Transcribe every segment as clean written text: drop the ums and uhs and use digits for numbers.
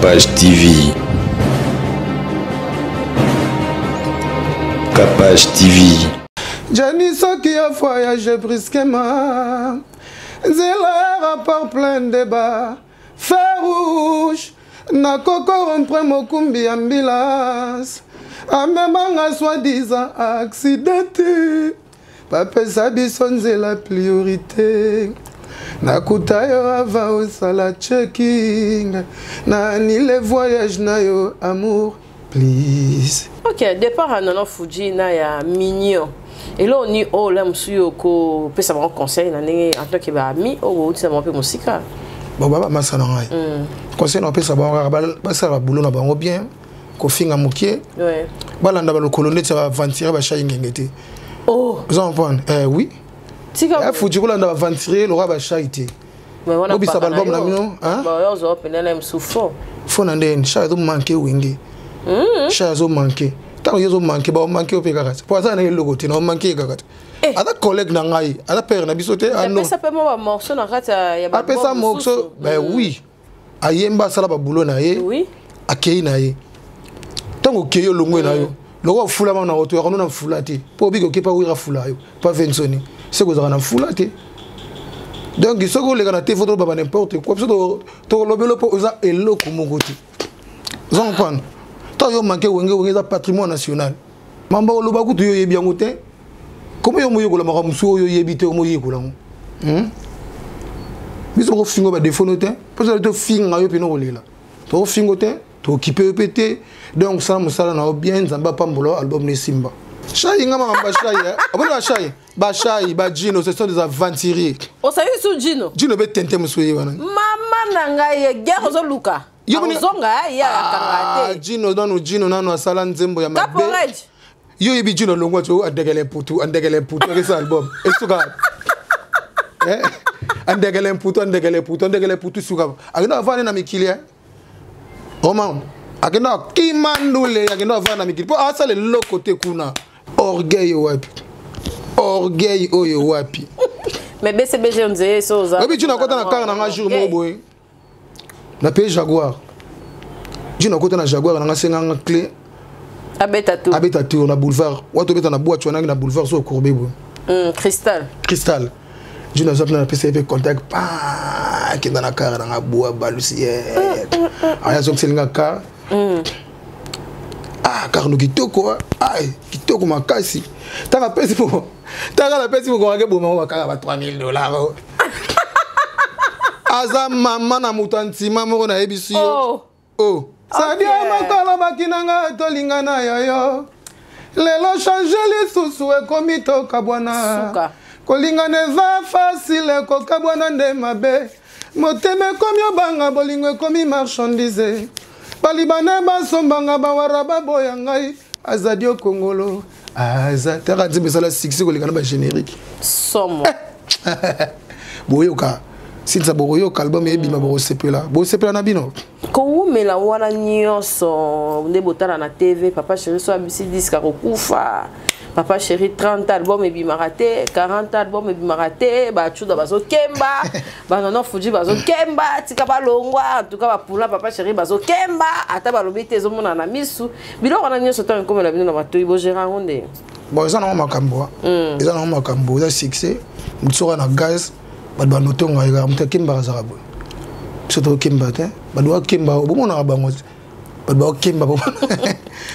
Capage TV. Capage TV. Jenny soki a voyage brusquement nzela rapport plein débat feu rouge nakokorompre mokumbi ambulance amemanga soi-disant accidente bapesa biso nzela priorité nakuta yo ava osala checking na anile voyage na yo amour please. Ok, départ ya Nono Fuji na ya Mignon. eloko nini oyo la mosusu yo okopesa bango conseil na ndenge en tant que baami oyo bouti na bango mpe mosika? Bon, baba masa na ngai, conseil na opesa bango kaka, basala babulo na bango bien, kofinga mokie, balanda balokolo neti ya baaventurier bashai ngenge te. Oza comprendre? Oui, Fuji kolanda baaventurier lokola bashai te. Bobisa baalbum na bino fo na ndeni. Shai azomanke Wenge, shai azomanke. Ntango ye azomanke, baomanke yo mpe kaka te, po aza na eloko te na omanke ye kaka te. Aza collègue na ngai, aza père na biso te. Apesa morceau, ben oui, ayemba, asala babulo na ye, akei na ye. Ntango okei, olongwe na yo lokola ofulama na oto yaka no na fula te, mpo obiki oke pa wira fula yo pa vensoni se kozalaka na fula te. Donc soki oleka na te, fo tolobaba n'importe quoi, biso tokolobela mpo oza eloko moko te. Oza comprendre? Ntango yo manke Wenge, Wenge eza patrimoine national. Mamba oloba kutu yo oyebi yango te. Komo yo moyekola makambo mosusu oyo oyebi te, omoyekola yango? Biso tokofinga badefo no te, mpo ezali tofinga yo mpena kolela, tokofingo te, tokipe yo mpe te. Donc sala mosala na yo bien, Nzambe apambola, album na esimba. Shai nga makambo bashai, omoni bashai, bashai bajino, ce sont des aventuriers. Osali su Jino? Jino mpe tente mosusu ye wana. Mama na ngai, guerre ozoluka, ozonga ye akanga te. Jino nanu, Jino nanu asala nzembo ya mabe. Yo oyebi Jino longwa ti andekele mputu, andekele mputu, akesa album esuka andekele mputu, andekele mputu, andekele mputu, suka akenda avanda na mikili. Oma akenda akima ndule, akenda avanda na mikili mpo asala eloko te kuna. Orgueil wapi? Orgueil oyo wapi? Mais BCBG nzeye so oza. Oyebi, Jino akota na kare na nga jour moko boye na paye Jaguar. Jino akota na Jaguar na nga, senganga clé. Abeta tour. Abeta tour na boulevard wato, obeta na boîte wanangi na boulevard so ocourbe boye. Cristal. Cristal. Jino aza mpena, napesa ye mpe contact pa, akenda na kare nanga, bua balusi ye, aya azongiselinga kare. Ah, kare no kitoko, ai kitoko makasi. Ntango apesi po, ntango napesi mokongaki eboma bakaka ba 3000 dollars. Aza mama na moto ya ntima moko, nayebisi yo. Oh. Sadia makolo bakinanga tolingana yoyo, lelo change lisusu ekomi tokabwana. Kolingana eza facile, kokabwana nde mabe. Motema ekomi obanga, bolingo ekomi marchandise. Balibane basombanga, bawara baboya ngai. Azadi okongolo aza taka nzembo esala succès koleka na bagénérique. Somo. Boyoka sinisa, bokoyoka album ebima, bokosepela, bosepela na bino. Kowumela wana nyonso nde botala na TV, Papa Chéri so abisi disque akokufa, Papa Chéri 30 album ebimaka te, 40 album ebimaka te, bacuda bazokemba, banono Fuji bazokemba, tika balongwa. En tout cas bapula Papa Chéri bazokemba, ata balobi te, ezomonana na misu. Biloko wana nyonso ntango ekomela bino na matoi, bogéra yango nde? Bon, eza nango makambo, eza nango makambo, eza succès. Motu soka na gaz, bato banotonga ekaka moto akembaka, azaka boye. Biso tokemba te, bato bakemba, bomonaka bango, bato bakemba,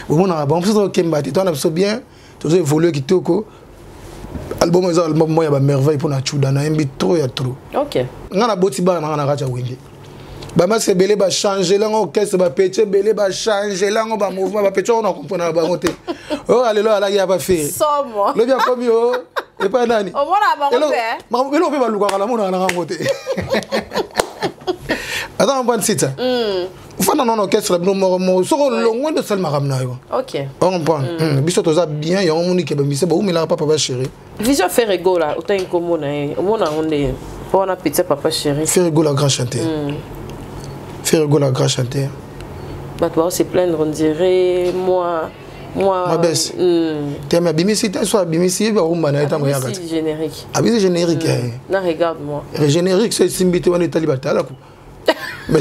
bomonaka bango. Biso tokemba te, towana biso bien, tozo évolue kitoko. Album eza album moko ya bamerveille mpo na Cuda, nayembi trop ya trop. Nga naboti bana nanga na kati ya Wenge. Bamasi ebele bachange lango orchestre, bapeti ebele bachange lango bamouvement, bapeti oyo na comprendre na bango te. Oyo lelo alaki ya bafere, lobi akomi o epai nani, eloko mpe balukaka, namonaka na ngango te. Aza comprendre sita, ofanda nano orchestre na bino moko moko, soki olongwe nde osali makambo na yo. Ocomprendre? Biso toza bien, yango monike bamise baumelaka papa bachéri. Vision Ferre Gola, otangi nkombo na ye, omona yango nde mpo wana petit Papa Chéri? Ferre Gola grand chanteur, Ferre Gola grand chanteur. Bato bao se plaindre, on dirait moi moi. Mabese te, me abimisi te, so abimisi ye barumba na ye ntango yaka te. Générique. Abimisi générique. Na Regarde moi. Générique so esimbi te, wana etali batalaku. Mais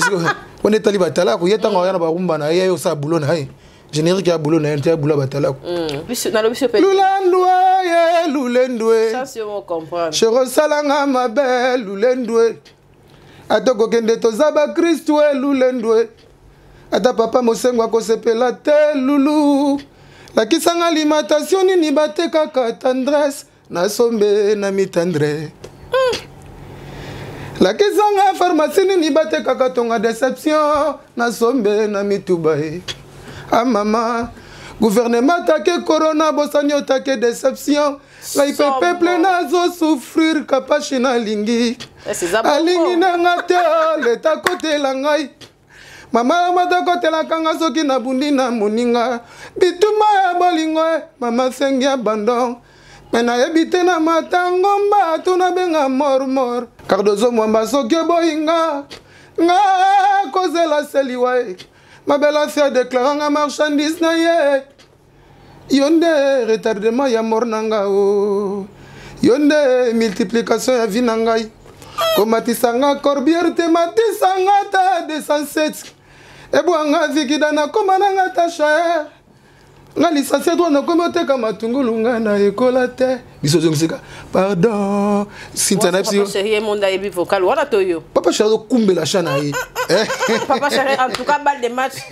Wana etali batalako ye ntango aya na barumba na ye ye osala bulo na ye générique ya bulo na ye te ya bulo ya batalako lulandwe ye lulendwe sherosalanga mabe lulendwe ata kokende toza bakristu e lulendwe ata papa mosengo akosepela te lulu lakisanga alimentation nini batekaka tendresse nasombe na mitendre lakisanga pharmacie nini batekaka tonga deception nasombe na mituba ye a mama gouvernement take corona bosani otake deception ngai mpe peuple nazosouffrir kapashi nalingi alingi nanga te leta kotela ngai mama matakotelaka nga soki nabundi na moninga bitumba ya bolingo e mama sengi abandon me nayebi te na matangomba to nabenga mormor cardozo mwamba soki oboyi nga nga kozela seliwa e mabela si adeklara nga marchandise na ye yo nde retardement ya mort na nga o oh. yo nde multiplication ya vie na ngai komatisa nga corbière te matisa nga ta 207 ebwanga zikida nakoma na nga ta chaer nga licencié droit nakomi oteka matungulu nga na ekola te biso ozongisika pardon cynthia na biso chérie monde ayebi vocal wana to yo papa chérie azokumbela cha na ye papa chérie en tout cas balle de match.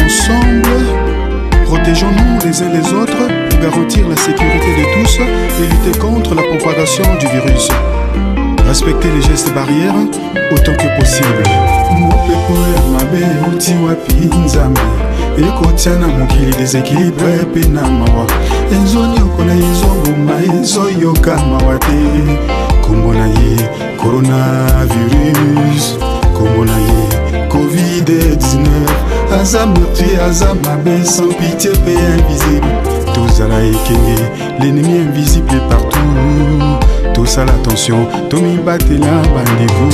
Ensemble, protégeons-nous les uns les autres pour garantir la sécurité de tous et lutter contre la propagation du virus. Respectez les gestes barrières autant que possible. mopepo ya mabe euti wapi nzambe ekotia na mokili deséquilibre mpe na mawa ezoniokola ezoboma ezoyoka mawa te nkombo na ye coronavirus nkombo na ye covid-19 aza meurtrier aza mabe sans pitié mpe invisible tozala ekenge l'ennemi invisible partout tosala attention tomibatela bandeko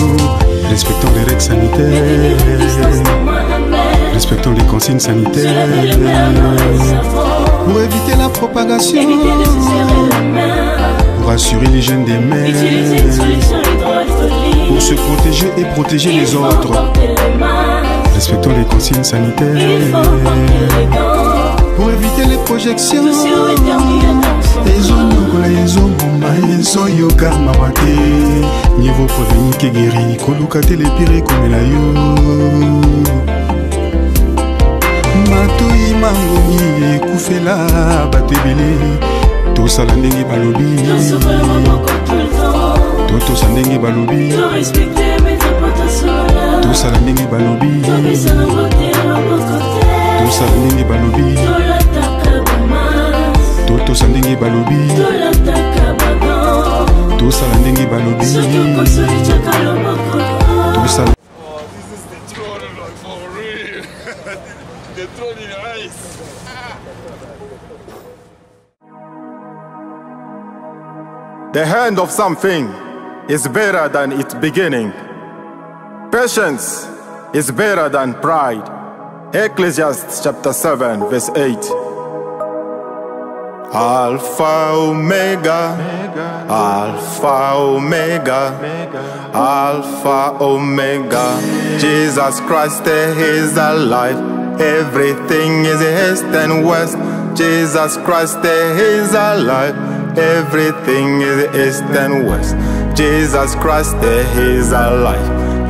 respectons les règles sanitaires respectons les consignes sanitaires pour éviter la propagation pour assurer l'hygiène des mains pour se protéger et protéger les autres respectons les consignes sanitaires pour éviter les projections ezonyokola ezoboma ezoyoka mawa te mieux vaut prévenir que guérir koluka te le pire ekomela yo matoi mangongi ekufela bato ebele tosala ndenge balobi totosa ndenge balobi tosala ndenge balobi tosala ndenge balobi totosa ndenge balobi tosala ndenge balobi tosala Oh, this is the throne, like, for real. The throne in ice. The hand of something is better than its beginning. Patience is better than pride. Ecclesiastes chapter 7, verse 8. Alpha Omega, Alpha Omega, Alpha Omega. Jesus Christ is alive. Everything is east and west. Jesus Christ is alive. Everything is east and west. Jesus Christ is alive.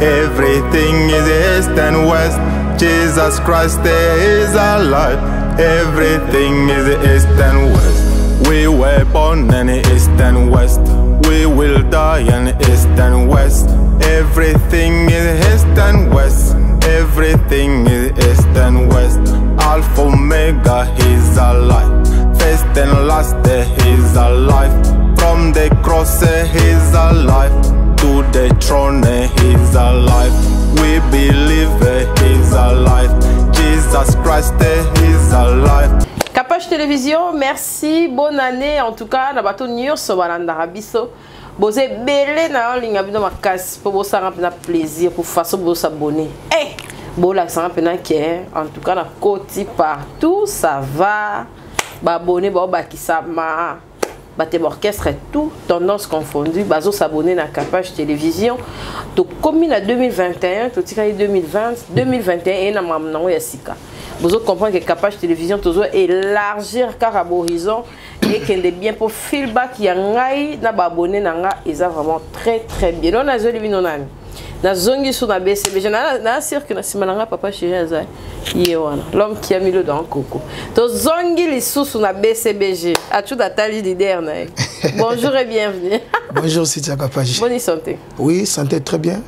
Everything is east and west. Jesus Christ is alive. Everything is east and west. We were born in east and west. We will die in east and west. Everything is east and west. Everything is east and west. Alpha Omega is alive. First and last is alive. From the cross he's alive. To the throne he's alive. We believe he's alive. Jesus Christ is alive. Capage Télévision, merci, bonne année en tout cas, na bato nyonso balandaka biso. Boza ebele na olinga bino makasi mpo bosala mpena plaisir po façon bosabonner. Eh, bolakisanga mpena ke en tout cas na koti partout ça va. Baabonné baobakisama bato ya orchestre tout tendance confondue bazo s'abonner na Capage Télévision. Tokomi na 2021, totikali 2020, 2021 eye na makambo nango ya sika. Bozo comprendre que Capage Télévision tozo élargir kaka horizon ekende bien po feedback ya ngai na baabonné na nga eza vraiment très très bien. No nazoli bino nani nazongi so na BCBG na cirque na nsima na nga papa chéri aza ye wana, l'homme qui a mis le dans koko. Tozongi lisusu na BCBG, acuda atali leader na ye. Bonjour et bienvenue. Bonjour Cynthia Kapaji. Bonne santé. Oui, santé très bien,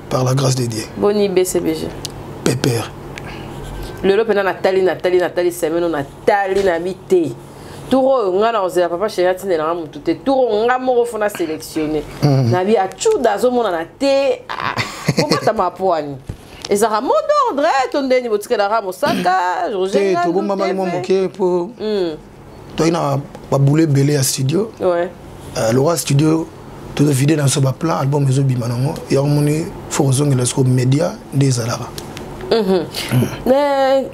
par la grâce de Dieu. Boni BCBG? Pépère. Lelo mpena natali natali natali semaine oyo natali na bi te tour oyo nga na kozela papa chéri atindelanga motu te. Tour oyo nga moko fona sélectionné na bi acuda azomonana te kobatama pwani ezalaka mot d'ordre to ndeni botikelaka mosaka Roger? Te, tobombamaki mwa moke mpo toyaki na babulu ebele ya studio. Lokwa studio tozovide na biso baplan, album ezobima nango yango moni fo kozongela siko média nde ezalaka. Mais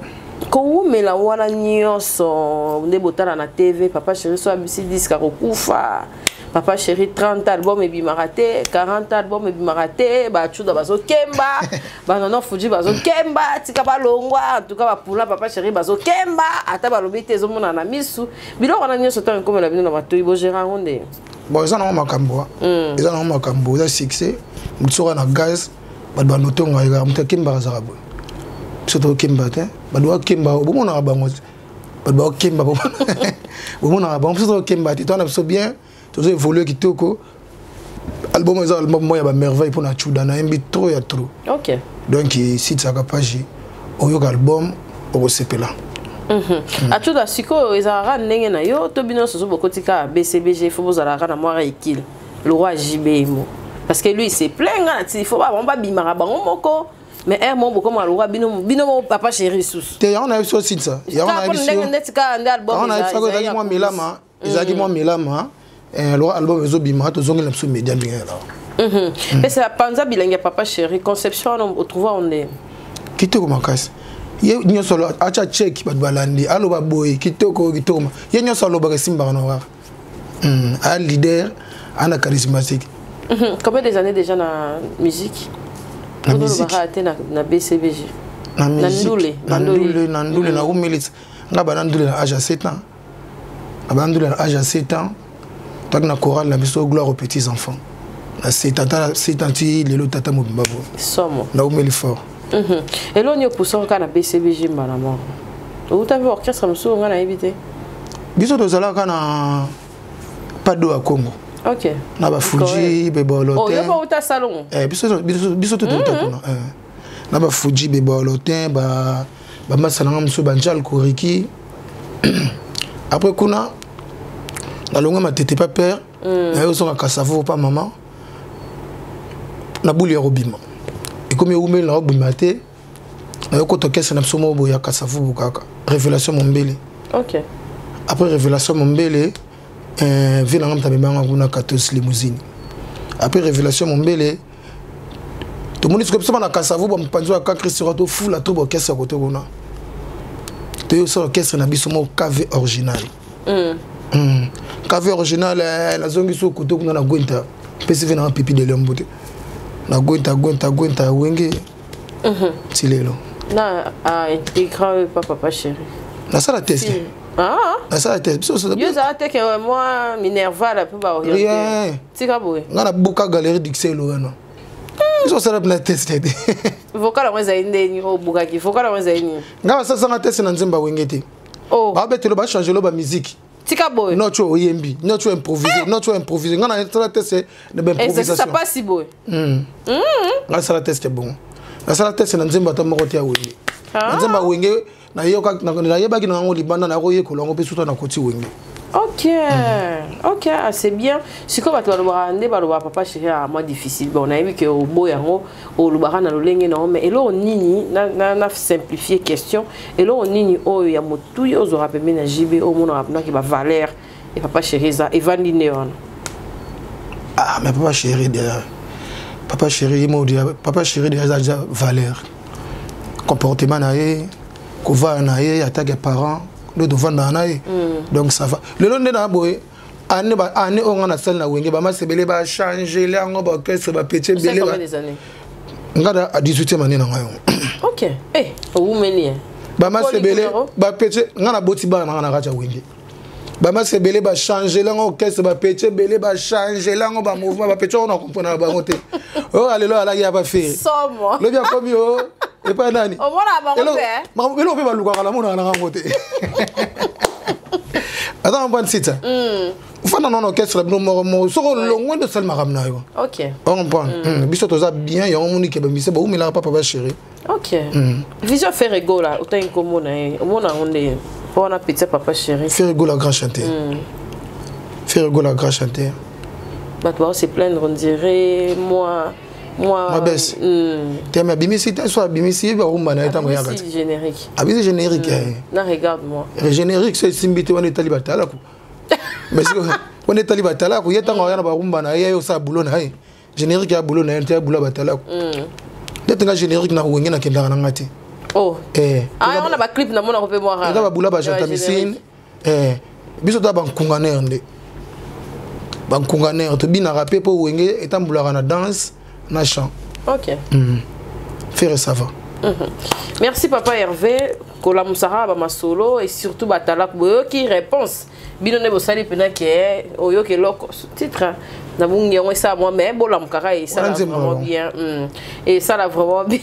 kowumela wana nyonso nde botala na TV, papa chéri so abisi disque akokufa, papa chéri 30 album ebimaka te, 40 album ebimaka te, bacuda bazokemba, banono fuji bazokemba, tika balongwa, en tout cas bapula papa chéri bazokemba, ata balobi te ezomonana na misu. Biloko wana nyonso ntango ekomela bino na matoi, bogéra yango nde? Bon, eza nango makambo, eza nango makambo, eza succès. Motu soka na gaz, bato banotonga kaka moto akembaka azaka boye. Biso tokemba te, bato bakemba bomonaka bango, bato bakemba bomonaka bango. Biso tokemba te, towana biso bien, tozo évolue kitoko. Album eza album moko ya bamerveille mpona Cuda, nayembi trop ya trop. Donc sitisaka page oyoka album, okosepela. Acuda, sikoyo ezalaka ndenge na yo to bino nyonso bokoti kaka BCBG, fo bozalaka na mwa ekile le roi JB mo, parce que lui il s'est plaint nga na ti faut bango babimaka bango moko, mais un moko bokoma le roi bino bino moko papa chéri susu. Te, yango nayebi so sitisa, yango nayebi. Ndenge neti kaka nde album. Ezalaki mwa milama, ezalaki mwa milama. Loi album ezobima, tozongela biso média ndenge yala. Pesa panza bilangi ya papa chéri, conception wana otrouva onde? Kitoko makasi. Ye nyonso atya chek, bato balandi, aloba boye kitoko kitoko. Ye nyonso alobaka esimbaka na kaka aya leader, ana charismatique. Combien des années déjà na musique? Na musique? Te, na BCBG. Na musique, na ndule, na ndule nakumelisa nga bana ndule na âge ya 7 ans. Na bana ndule na âge ya 7 ans, toaki na chorale na biso Gloire aux petits enfants na 7 ans, 7 ans ti lelo tata mobimba bo. Somo. Naumeli fort. Eloni opusaka kaka na BCBG mbala moko, outa mpe orchestre mosusu nga nayebi te? Biso tozalaka na pado ya Congo. Na bafuji bebolotin. Outa salongo? Biso to touta kuna na bafuji bebolotin, bamasa nanga mosusu banjal koriki. Après kuna nalongwe Matete pa père, naye ozonga Kasavo pa mama na buli ya kobima ekomi ewumeli na obima te, nayokota orchestre na biso moko boye ya Kasavubu kaka, Révélation Mombele. Après Révélation Mombele, vie nanga moto amemanga kuna 14 limousine. Après Révélation Mombele, tomoni sikoyo biso bana Kasavubu, bamopanzi oyo aka Christ tofula to baorchestre ya kote kuna, toyosala orchestre na biso moko KV Original. KV Original, nazongi so kote kuna na Gwenta, mpesi ve nanga pipi de lembo te na Gwenta, Gwenta, Gwenta ya Wenge ti lelo. Na intégra oyo pa papa chéri? Nasala test. Ah. Nasala test biso. Yo ezala te ke mwa minerval mpe baoriente? Rien. Tika boye. Ngai nabuka galerie d'Ixelles wana, biso osala mpena test te. Vocal yango ezali ndeni? Oyo obukaki, vocal yango ezali nini? Ngai basasanga test na nzembo ya Wenge te. Oh. Babetelo, bachangelo bamusique. Tika boye. Non, tu oyembi, non, tu improvise, non, tu improvise. Ngai nasala test na Exercice baimprovisation. Pasi boye. Ngai nasala test bongo, nasala test na nzembo ata moko te ya Wenge. Na nzembo ya Wenge nayebaki na yango libanda, nakoyekola yango mpe suta nakoti Wenge. Ok, ah, c'est bien. Sikoyo bato balobaka nde, balobaka papa chéri a mwa difficile. Bon, nayebi ke oboya yango, olobaka na lolenge na yo, mais eloko nini na simplifie question, eloko nini oyo ya motuya ozwaka pembeni na JB, oyo omonaka mpendaki bavaleur e papa chéri eza evandi nde wana? Ah, mais papa chéri déjà, papa chéri ye moko déjà, papa chéri déjà eza déjà valeur. Comportement na ye, kovanda na ye atake parent nde tovandaka na ye, donc ça va. Lelo nde na boye, année ba année oyo nga nasali na Wenge, bamasebele bachangele yango, baorchestre bapeti Osali ebele. combien des années? Nga na à 18e année na ngai yango. Ok, eh, owumeli eh. Bamasi ebele Numéro? bapeti. Nga naboti bana na nga na kati ya Wenge. Bamasi ebele bachangele yango orchestre, bapeti ebele bachangele yango bamouvement, bapeti yango na comprendre na bango te. Oyo lelo alaki ya bafere. Somo. Lobi akomi o epai nani. Omona bango te, eh? Eloko mpe balukaka, namonaka na ngango te. Aza comprendre sita ofanda nano orchestre na bino moko moko, soki olongwe nde osali makambo na yo. Ocomprendre, biso toza bien. Yango monike bamise baumelaka papa bachéri. Ok, vision Ferre Gola, otangi nkombo na ye, omona yango nde mpo wana petit papa chéri? Ferre Gola grand chanteur, Ferre Gola grand chanteur. Bato bao se plaindre, on dirait moi moi. Ma baisse. Te, me abimisi te, so abimisi ye barumba na ye ntango eyaka te. Abimisi générique. Abimisi générique, eh. Na regarde moi. Générique so esimbi te, wana etali batalaku. Mais wana etali batalaku ye. Ntango aya na barumba na ye, ye osala bulo na ye. Générique ya bulo na ye te, ya bulo ya batalaku nde nga générique na Wenge nakendaka na nga te. Oh. Eh, ah, wana baclip namonako mpe mwa eza babula bajantamisine. Biso toza bankunganere nde, bankunganere tobinaka mpe mpo Wenge etambulaka na danse na chant. Ferre, ça va. Merci papa Hervé kolamusaka bamasolo et surtout batalaka boyoki réponse bino nde bosali mpena ke oyoki eloko titre nabungi yango esala mwa, mais bolamukaka, esala Wana nzembo vraiment yango. bien. Esala vraiment bien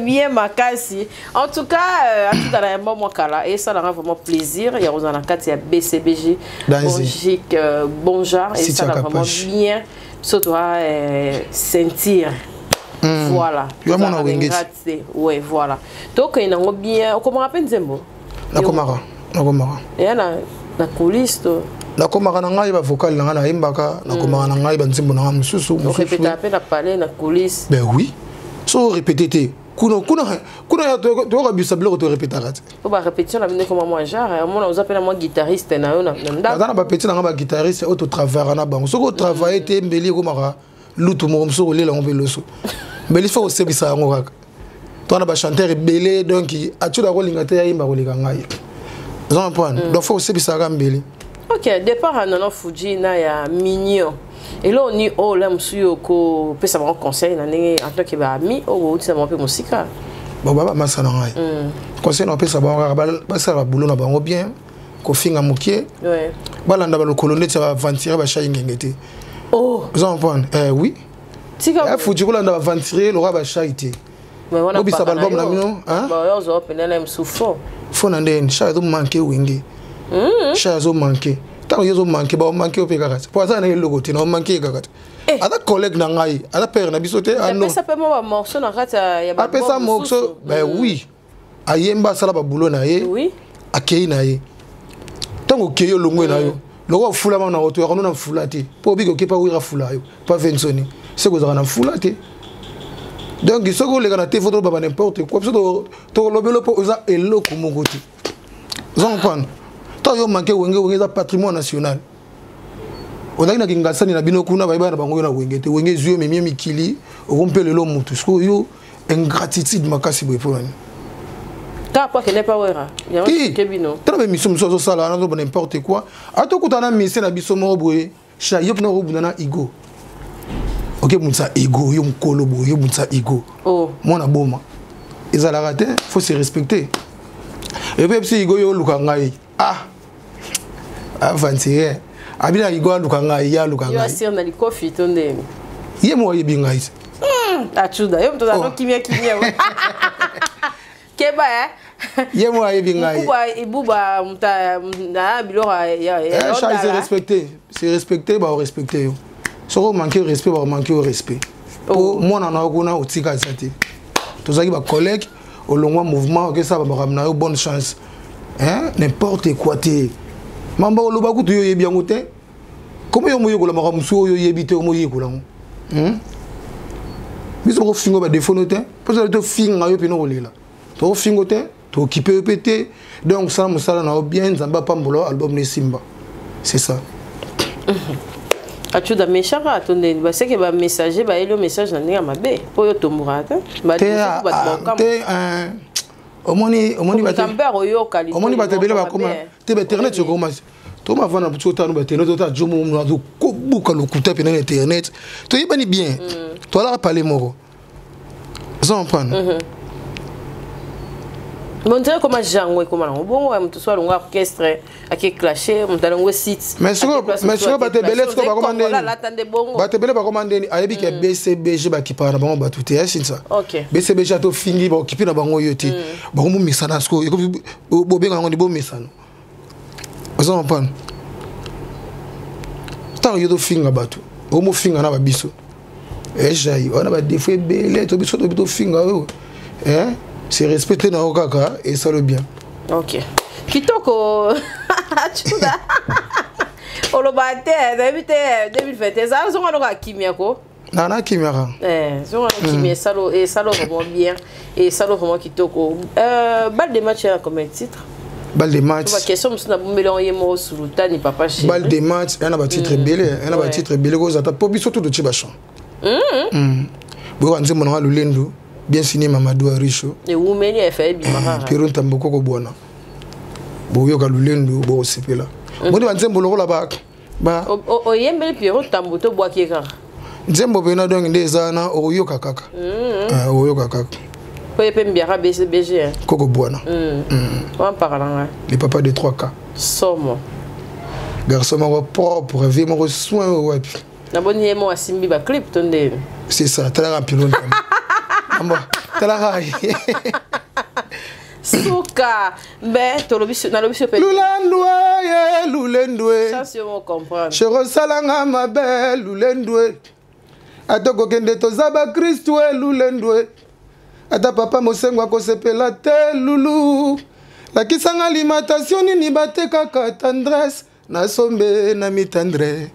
bien makasi. En tout cas, atutala ya mwa kala, esalaka vraiment plaisir ya kozala na kati ya BCBG. Danzi. Bongique, bon genre. City Esala vraiment Akapache. bien so toa sentir, voilà. Yo mona Wenge ti. Te, ouais, voilà, tokende nango bien. Okomaka mpe nzembo? Nakomaka, nakomaka. Eya na coulisse to? Nakomaka na ngai bavocal na ngai, nayembaka, nakomaka na ngai banzembo na ngai mosusu mosusu. Orépétaka mpe na palais, na coulisse? Ben oui, so orépété te kuna kuna kuna ya toyokabisa biloko, torépétaka te. Po barépétition na bino ekoma mwa genre, omona oza mpe na mwa guitariste na yo na ndako. Naza na bapeti na ngai baguitariste oyo totravaillaka na bango. Soki otravaille te, mbeli ekomaka lutu moko mosusu, kolela yango mpe loso mbeli, fo kosebisa yango kaka. To na bachanteur ebele, donc atiola kolinga te yayemba koleka ngai, oza comprendre? Donc fo kosebisaka mbeli. Ok, départ ya Nono Fuji na ya Mignon, eloko nini oyo la mosusu yo okopesa bango conseil na ndenge en tant que baami oyo boutisa bango mpe mosika? Bon, baba masa na ngai, conseil na opesa bango kaka, basala babulo na bango bien, kofinga mokie, balanda balokolo neti ya baaventurier bashai ngenge te. Oh. Oza comprendre? Eh, oui. Tika. Ya Fuji kolanda baaventurier lokola bashai te. Bobisa baalbum na bino, hein? Oyo ozwa pene na mosusu fo. Fo na ndeni shai azomanke Wenge, shai azomanke. Ntango ye azomanke, baomanke yo mpe kaka te, po aza na eloko te na omanke ye kaka te. Aza collègue na ngai, aza père na biso te, ano. Apesa mpe mwa bamorceau na kati ya Apesa baalbum morceau mosusu. Ben oui, ayemba, asala babulo na ye. Akei na ye. Ntango okei, olongwe na yo lokola ofulama na oto yaka no na fula te, mpo obiki oke pa wira fula yo pa vensoni se kozalaka na fula te. Donc soki oleka na te, fo tolobaba n'importe quoi. Biso tokolobela mpo oza eloko moko te, oza comprendre? Ntango yo manke Wenge, Wenge eza patrimoine national. Ozalaki na kingasani na bino kuna, bayebaka na bango yo na Wenge te. Wenge ezwi yo, memie mikili, okompe lelo motu. Sikoyo yo ingratitude makasi boye, mpo nani? Kaka po akende pa Wera yango ke bino. Tala baémission mosusu azosala wana, azoba n'importe quoi. Atokutana na mise na biso moko boye, sha yo mpena okobunda na Igo, okebundisa Igo, yo mokolo boye, yo bundisa Igo. Oh. Mwana boma ezalaka te, faut se respecter. Epe biso Igo, yo oluka ngai. Aventurier abina igo aluka ngai, ye aluka ngai na likofi to ndeni. Ye moko ayebi ngai. Achuda yo moto azo kimia kimia. Keba eh. Ye moko ayebi ngai. Ibuba ibuba muta na biloko ya ya. C'est respecté, c'est respecté, ba respecté yo. Soko manquer respect, ba manquer au respect. Po mwana na kuna otika eza te. Tozalaki ba collègue olongwa mouvement okesala makambo na yo, bonne chance. Hein, n'importe quoi te. Mamba oloba kutu yo oyebi yango te. Komo yo moyekola makambo mosusu oyo oyebi te, omoyekola yango. Biso bakofinga badefo no te, mpo ozali tofinga yo mpena kolela. Tokofinga te, tookipe yo mpe te. Donc sala mosala na yo bien, Nzambe apambola album na esimba. C'est ça. Achuda méchant kaka to ndeni baseke bamessager bayeli yo message na ndenge ya mabe mpo oyo otombokaka te. Te, omoni omoni omoni bato ebele bakoma te bainternet ekoma toma vanda biso otano bainternet ota jomo azokobuka lokuta mpena na internet toyebani bien, toalaka pale moko, oza comprendre. Bon, dirait koma jango ekoma nango bongo ya moto so alongo orchestre ake clashe moto alongo site. Mais sikoyo bato ebele sikoyo bakoma ndeni, bato ebele bakoma ndeni, ayebi ke BCBG bakipaka na bango bato te, esinsa BCBG ata ofingi baokipe na bango yo te, bakomomesana sikoyo bobenga yango ni bomesano, oza comprendre. Ntango yo tofinga bato, okomofinga na babiso ejai wana badefo ebele to biso tobi tofinga oyo c'est respecté na yo kaka esalo bien. Ok, kitoko. Achuda oloba te, nayebi te 2021 ezala zonga loka kimia ko. Na nakimiaka. Zonga no kimia, esalo esalo vraiment bien, esalo vraiment kitoko. Balle de match ya combien de titres? Balle de match. Question mosusu nabombeli yango ye moko sulutani papa chéri. Balle de match eza na batitre ebele, eza na batitre ebele kozala ta mpo biso to totie bachamp boyoka nzembo nanga Lolendo, bien signé Mamadou Aricho. Ewumeli efa ebima kaka. Pero Ntambo koko bwana, boyoka Lolendo, bokosepela. Boni banzembo lokola ba Oyembeli Piero Ntambo to bwaki ye kaka? Nzembo mpena donc nde eza wana, okoyoka kaka, okoyoka kaka. Po ye mpe mbiaka BCBG. Koko bwana. Wampaka na ngai. Le papa de 3K. Somo. Garçon moko propre, vie moko soin oyo wapi. Naboni ye mo asimbi baclip to nde. C'est ça, talaka mpilo ntambo, talaka. Suka mbe tolobi nalobi so mpe. Lulendwe ye lulendwe. Chance yo mo comprendre. Shero osalanga mabe lulendwe, ata kokende toza bakristu e lulendwe, ata papa mosengo akosepela te lulu. Lakisanga alimentation nini batekaka tendresse, nasombe na mitendre.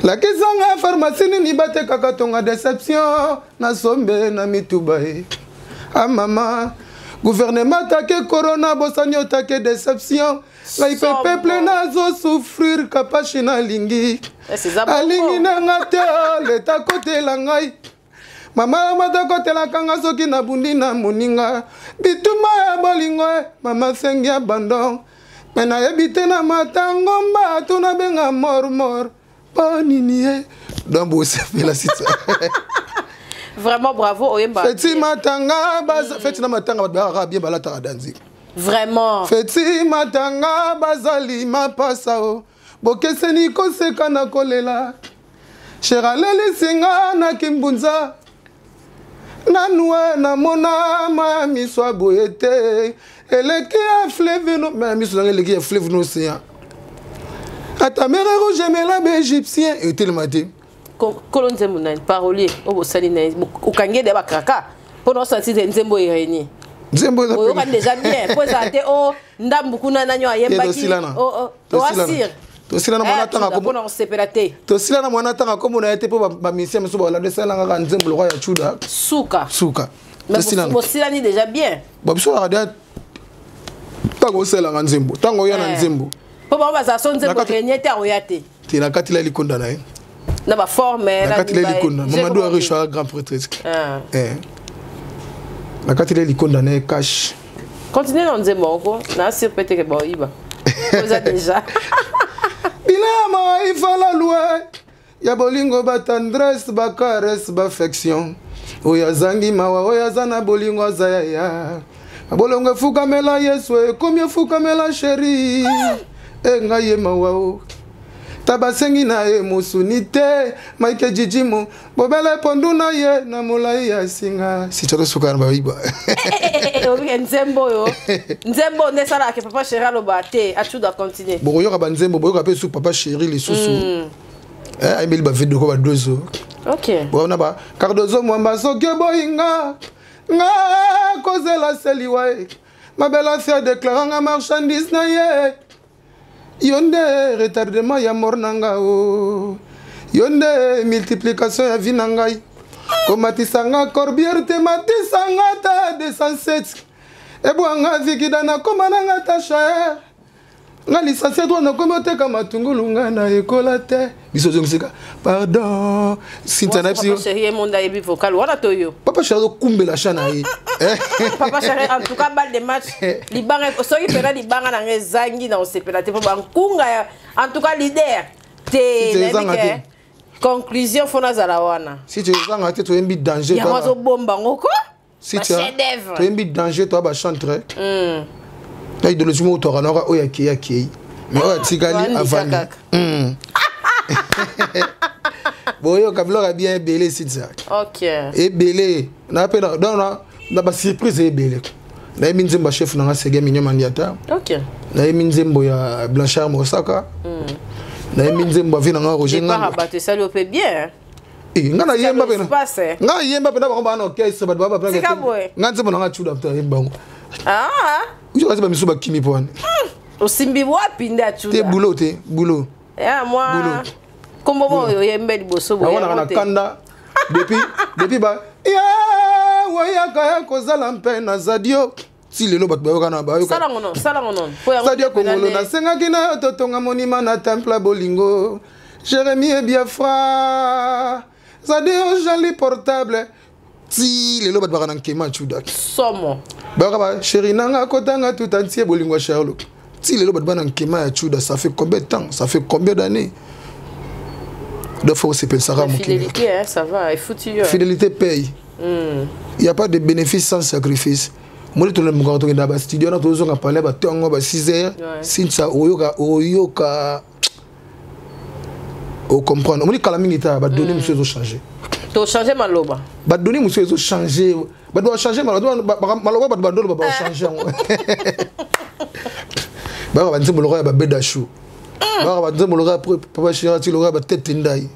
Lakisanga pharmacie nini batekaka tonga déception, nasombe na mituba ye. A mama gouvernement take corona bosani otake déception, ngai mpe peuple nazosouffrir. Kapashi nalingi alingi nanga te, leta kotela ngai, mama matakotelaka nga soki nabundi na moninga bituma ya bolingo. Mama sengi abandon me nayebi te na matangomba to nabenga mormor mpo nini ye. Donc bosepela sisa. Vraiment bravo, oyemba. Feti matanga, feti na matanga bato bayakaka bien, balataka danzi. Vraiment. Feti matanga bazali mapasa o bokeseni koseka na kolela. Cher alelisinga na kimbunza nanu namona ma miso ya boye te, eleki ya fleuve no ma miso nanga eleki ya fleuve no océan, ata mer Rouge emela baégyptien etelema te. Kolo nzembo nani? Parolier oyo bosali na ye okangi ede bakraka mpo na osanti nzembo erenie. Nzembo Oyokani déjà bien mpo ezala te o ndambu kuna nani oyo ayembaki oasire. Tosila na mwana tanga. Mpona kosepela te. Tosila na mwana tanga kombo na ye te mpo bamisien mosusu balanda esalanga kaka nzembo lokwa ya Chuda. Suka. Suka. Bosilani déjà bien. Bo biso kaka dia ntango osalelanga nzembo, ntango oya na nzembo. Mpo bango bazala so nzembo renie te, akoya te. Te, na kati la likonda na ye. Na baforme. Na kati la likonda Mamadou Aricho a grand prêtre, na kati la likonda na ye cash. Continue na nzembo moko na sur pe teke baoyiba oza déjà. Bilama ifala lue ya bolingo, batendresse, bacaresse, baaffection, oyo azangi mawa, oyo aza na bolingo aza yaya. Bolongo efukamela Yesu, ekomi efukamela chéri. E ngai ye mawa o ta basengi na ye mosuni te Mike Jijimu bobele pondu na ye na molai ya singa sitya tosuka na bayiba. Obike nzembo oyo, nzembo oyo nde esalaka ke Papa Chéri aloba te, Achuda continue. Bokoyoka banzembo, boyoka mpe su Papa Chéri lisusu. Ayembeli bavideo ko badozo. Bona ba Cardozo Mwamba, soki eboyi nga, nga kozela seliwa ye mabela fi adéclara nga marchandise na ye. Yo nde retardement ya mort na nga o, yo nde multiplication ya vie na ngai. Komatisa nga corbière te, matisa nga ta 207 ebwanga vikida, nakoma na nga ta chaer nga licencié droit, nakomi oteka matungulu, nga na ekola te. Biso ozongisika pardon, Cynthia na Papa biso. Chéri ye monde ayebi vocal wana to yo. Papa Chéri azokumbela cha na ye. Papa Chéri, en tout cas, balle de match, libanga soki mpena libanga na nga ezangi na osepela te, mpo bankunga ya en tout cas leader te. Si Nayebi ezanga ke te. Conclusion fo nazala wana. Si tu ezanga te, toyembi danger. Yango azobomba ngo ko Cynthia, chef d'œuvre. Toyembi danger, toya bachantre na idéologie moko toaka naka oyo akei akei, mais oyo atikali Toandika avandi. kaka. Boyoka biloko ya bien ebele, Cynthia. Ebele na mpe donc na basurprise ebele. Nayebi nzembo ya chef nanga Sege Mignon Mandiata. Nayebi nzembo ya Blanchard Mosaka. Nayebi nzembo ya vie nanga Roger Départ ya Ngando. Bato esali yo mpe bien. Eh, nga nayemba Esali pena. espace, eh. Nga nayemba pena, bango baa na orchestre, bato baa Tika boye. Nga nzembo nanga Cuda mpe ayemba bango. Ah, kasi bamisu bakimi mpo wana. Osimbi wapi nde Te. Acuda? Boulot te, boulot. Ya mwa Boulot. kombo mo oyo oyembe liboso boye. Yango naka na Yango te. kanda depuis ba ye wayaka ya kozala mpe na Zadio, ti lelo bato bayoka na bayoka. Salango non, salango non, po yango Sadio mpena Kongolo. Nasengaki na yo totonga monima na temple ya bolingo, Jérémie e Biafra, Zadio Jali portable, ti lelo bato baka na nkema Cuda. Somo. Bayoka ba chéri nanga kotanga tout entier, bolingo ya Sherlock, ti lelo bato bana nkema ya Cuda. Ça fait combien de temps, ça fait combien d'années? Donc faut osepelsaka La mokili. fidélité, hein, ça va efuti yo. Fidélité paye. Il y a pas de bénéfice sans sacrifice. Moli tolembokaka, tokenda bastudio wana, tozonga palais batongo ba 6 heures. Sinsa oyoka, oyoka, ocomprendre. Omoni kala mingi ta badonné mosusu ezochange. Tochange maloba. Badonné mosusu ezochange, bato bachange maloba, bato bandoloba bachange yango. Bayaka banzembo lokola ya babeda chou, bayaka banzembo lokola ya Papa Shirati, lokola ya batete ndai.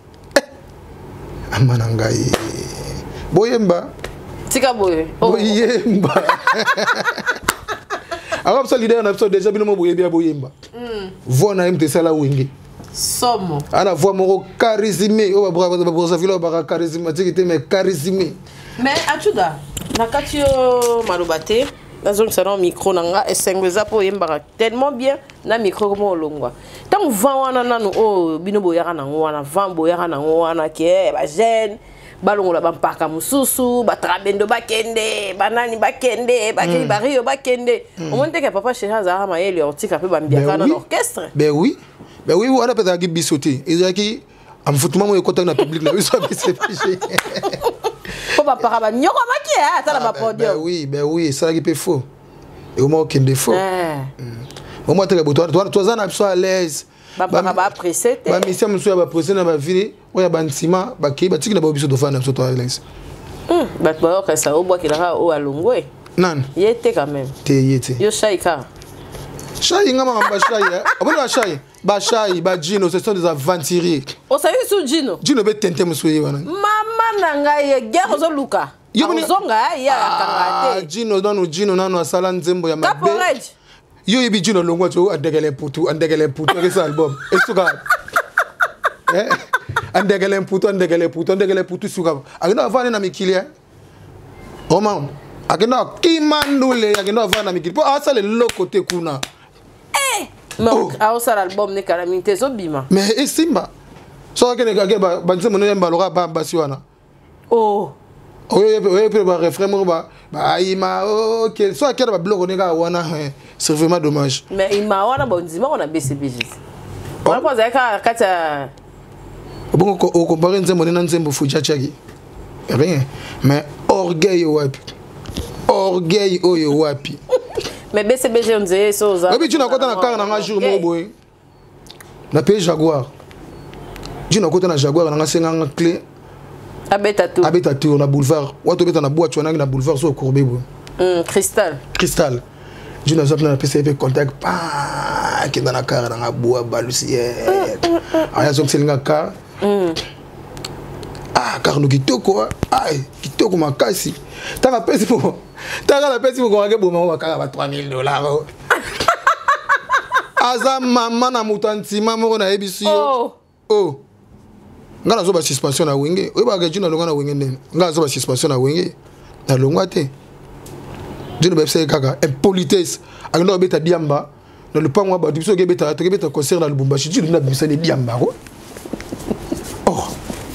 Ama na ngai, boyemba. Tika boye. Oh. Boyemba aka biso leader na biso déjà, bino mo boyebi ya boyemba. Voix na ye moto esala Wenge. Somo. Ana voix moko charisme oyo baBrazzaville oyo baka charismatique te, mais charisme. Mais Achuda, na kati yo maloba te, nazongisa na micro na nga. Esengo eza mpo oyembaka tellement bien na micro komo olongwa. Ntango vent wana nanu oyo bino boyaka nango wana, vent boyaka nango wana ke bajeune balongola bampaka mosusu, batrabendo bakende, banani bakende, bakei bario bakende, omoni teke Papa Chéri azalaka mayele ya otika mpe bambiaka na orchestre. Ben oui, ben oui, wana mpe ezalaki biso te, ezalaki amfutuma moko ekotaki na public na biso ya BCBG. Mpo bampaka banyokomaki ata na Ben bapodium. oui, ben oui, esalaki mpe faux, ekoma okende faux. Omwa teke boto toza na biso à l'aise. Bampaka baapprécie te. Bamisia mosusu ya bapresse na bavile oyo ya bantima bakei, batiki na bao, biso tofanda na biso to à l'aise. Bato bayokasa obwakelaka oyo alongwe. Nani? Ye te quand même. Te, ye te. Yo shai kaka. Shai nga makambo bashai, omoni bashai, bashai bajino, ce sont des aventuriers. Osali su Jino. Jino be tente mosusu ye wana. Mama na ngai, ye guerre ozoluka. Yo Akozonga ye akanga Ah, te. Jino nanu, Jino nanu asala nzembo ya mabe. Caporej. Yo yebi Jino longwa ti andekele mputu, andekele mputu, akesa album esuka. Andekele mputu, andekele mputu, andekele mputu, suka akenda avanda na mikili. Oma akenda akima ndule, akenda avanda na mikili mpo asala eloko te kuna. Mais Oh. aosala album ne kala mingi te, ezobima. Mais esimba so akende ake banzembo noyemba loka bambasi wana. Oh. Oyo mpe barefrain moko bayima ok, so akenda babiloko ne kaka wana, c'est vraiment dommage. Mais ima wana bondimako na BCBG wana mpo azalaki kaka kati ya Bongo okompare nzembo nde na nzembo Fuji atiaki, rien. Mais orgueil wapi? Orgueil oyo wapi? Mais BCBG nzeye so oza Oyebi ntina akota na kaka nanga jour moko boye. Na paye Jaguar. Jino akota na Jaguar nanga senga nga clé. Abeta tour. Abeta tour na boulevard. Wato beta na boîte wana na boulevard so courbe bo. Cristal. Cristal. Jino aza na pesa pe contact pa kenda na car nanga boa balusi. Aya zo nga car. Ah, car no kitoko ah kitoko makasi. Tanga pesi po. Tanga na pesi ko ngake boma wa kaka ba 3000 dollars. Aza mama na moto ya ntima moko nayebisi yo. Oh. Nga nazo ba suspension na wenge. Oyebaka Jino alongwa na wenge ndenge. Nga nazo ba suspension na wenge. Nalongwa te. Jino bayebisa ye kaka impolitesse. Akenda kobeta diamba na lopango ya bato biso tokebeta tokebeta concert na Lubumbashi. Jino nde abimisa ne diamba ko. Oh.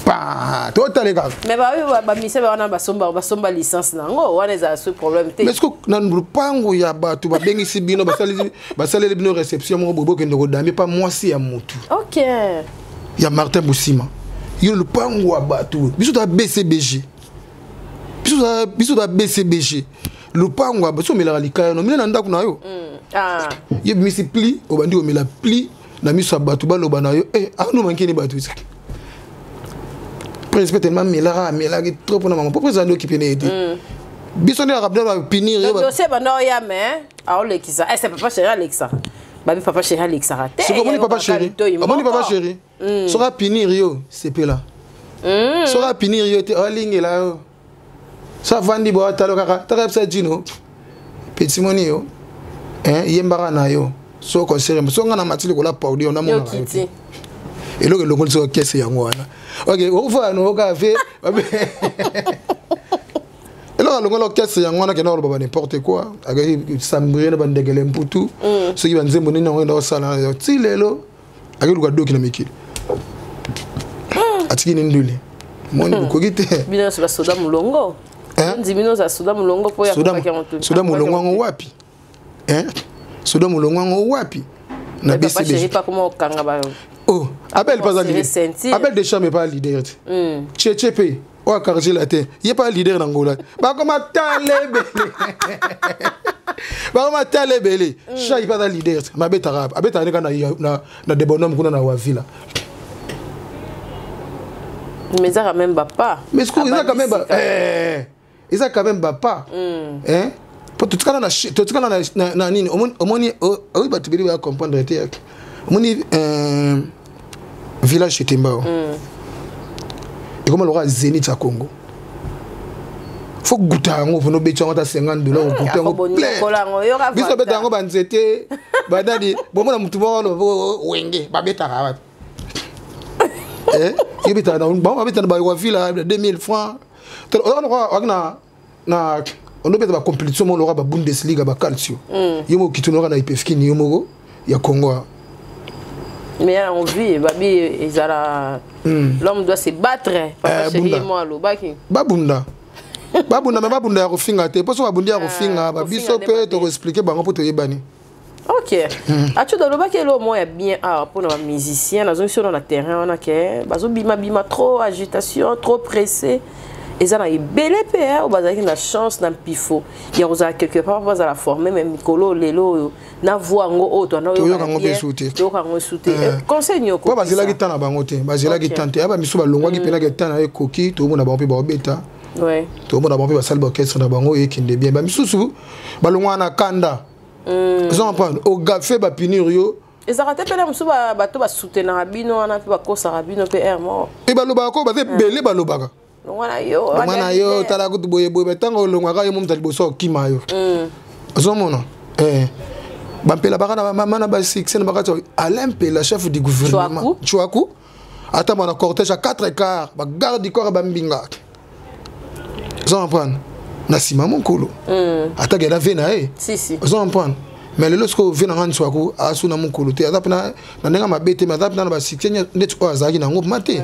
Pa, totale kaka. Mais ba ba mise ba wana basomba basomba licence na yango wana ezala ce problème te. Mais est-ce que na lopango ya bato babengisi bino basaleli basaleli bino réception moko boye bokende kodame pa mwasi ya motu. OK. Ya Martin Busima. Yo lopango ya bato biso ta BCBG. Biso ta BCBG. Lopango ya bato omelaka likaya no mela na ndako na yo. Ah. Ye bimisi pli obandi omela pli na miso ya bato baloba na yo eh ano mankeni bato isa. Prince peut tellement melaka amelaki trop mpona mama po prince andi okipe na ye te. Biso nde akabila ba punir yo. Dossier banda oya mais aolekisa. Eh c'est papa chéri alekisa. Babi papa chéri alekisaka te. Soki omoni papa chéri, omoni papa chéri. Soki apunir yo, sepela. Soki apunir yo te, alingela yo. So avandi bo atalo kaka, taka yebisa Jino. Petit moni yo. Hein, yembaka na yo. So concert, so nga na matili kola paudi on amona yo te. Eloko elongoli soki kese yango wana. Ok, okufa no oka fe. Eloko alongoli orchestre yango wana kenda koloba ba n'importe quoi. Akaki sambrien na bandegele mputu. Soki ba nzembo nini yango enda kosala ti lelo akei luka doki na mikili. Atiki ni ndule. Moni bokoki te. Bino nyonso ba soda mulongo. Ndimi nyonso ba soda mulongo po ya kokaki yango te. Soda mulongo yango wapi? Hein? Soda mulongo yango wapi? Na BCBG. Papa comment okanga ba. Oh, Abel pas leader. Abel Deschamps n'est pas leader. Tché pe. Oyo quartier latin. Il est pas leader na Angola. Ba koma talebele. Ba koma talebele. Chai pas leader. Ma beta rap. Abeta ne kana na na de bonhomme kuna na Wavila. Mais ça quand même ba pas. Mais ce que ça quand même ba eh eza quand même ba pas. Hein? Po totikala na totikala na na nini omoni oyo bato beli ba comprendre te. Omoni village Tembao. Ekoma lokola Zénith ya Congo. Faut goûter yango mpo nobeti yango ata 50 dollars ogoûter yango plein. Biso babeta yango banzete banani bomona motu moko aloba wenge babetaka wapi. Eh, yebetaka na bango babetaka na bawavila 2000 francs. Oza na na onobeta ba compétition moko lokola ba Bundesliga ba Calcio. Yo moko kitu lokola na IPFK yo moko ya Congo. Mais en vie, babi ezala l'homme doit se battre. Papa chéri moi lobaki. Babunda. Babunda mais babunda ya kofinga te. Poso babundi ya kofinga ba biso pe to expliquer bango po toyebani. OK. Acho do lobaki elo mo ya bien ah pour na musicien na zone sur na terrain on a que bazo bima bima trop agitation, trop pressé. Eza na ebele pe oyo bazalaki na chance na mpifo ya kozala quelque part bazala formé mais mikolo lelo na voix yango oyo twana toyoka yango mpe su te toyoka yango su te conseil nini po bazelaki temps na bango te bazelaki temps te aba misu balongwaki mpe nake temps na ye ekoki tokomona bango mpe baobeta tokomona bango mpe basali baorchestre na bango ekende bien bamisusu balongwaka na kanda oza comprendre ogafe bapinir yo ezalaka te mpe na mosusu bato basoutenaka bino wana mpe bakosaka bino mpe aire moko e balobaka ko baza ebele balobaka longwa na yo tala kutu boye boye ntango olongwaka yo momuta liboso okima yo ozomona bampela baka na bamama na basuccès na bakati Alain Mpela chef du gouvernement Chouakou ata mwana cortège à 4 quarts bagarde du corps ya bambinga ozo comprendre na nsima mokolo ataki ela ve na ye ozo comprendre mais lelo sikoyo ve na nga Chouakou asuna mokolo te aza mpena na ndenge mabe te mais aza mpena na basuccès ndeti oyo azalaki nango mpema te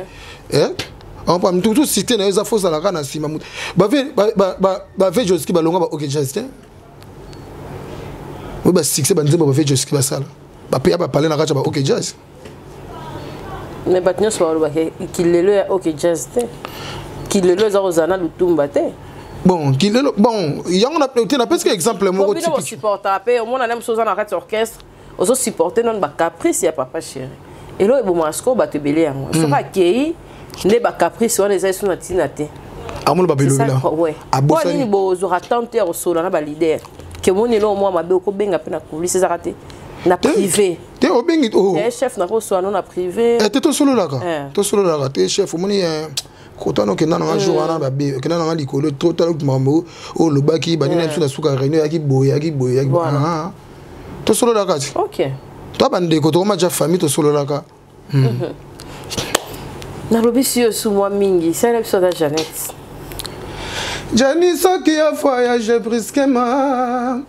enfin mutu cité na eza fo zalaka na nsima mutu bave joski balongwa ba ok jazz te oyo basuccès banzembo bave joski basala bapeya bapale na kati ya ba ok jazz mais bato nyonso balobaka kilelo ya ok jazz te kilelo eza kozala na lutumba te bon kilelo bon yango te napesika exemple moko bino bosupportaka mpe omona na mosu oza na kati ya orchestre ozosupporte nano bacaprice ya papa chéri. Eloko ebomaka sikoyo bato ebele yango. Soki akei nde bacaprice wana eza esu na ntina te. Amona babelobela. Po nini bozwaka temps te ya kosolola na baleader ke omoni eloko mwa mabe, okobenga mpe na coulisse, ezaka te na privé? Te, obengi. Oh. Chef, nakosolola no na privé. Te, tosololaka, tosololaka te. Chef, omoni kotana okenda nanga jour wana babe, okenda nanga likolo trop, tala makambo oyo olobaki banini na biso na suka réunion, yaki boye, yaki boye, yaki. Tosololaka ti to bandeko, tokoma ja famille, tosololaka. Nalobi si yo su mwa mingi, sala biso ata Jeannette. Jani, soki ya voyage brusquement,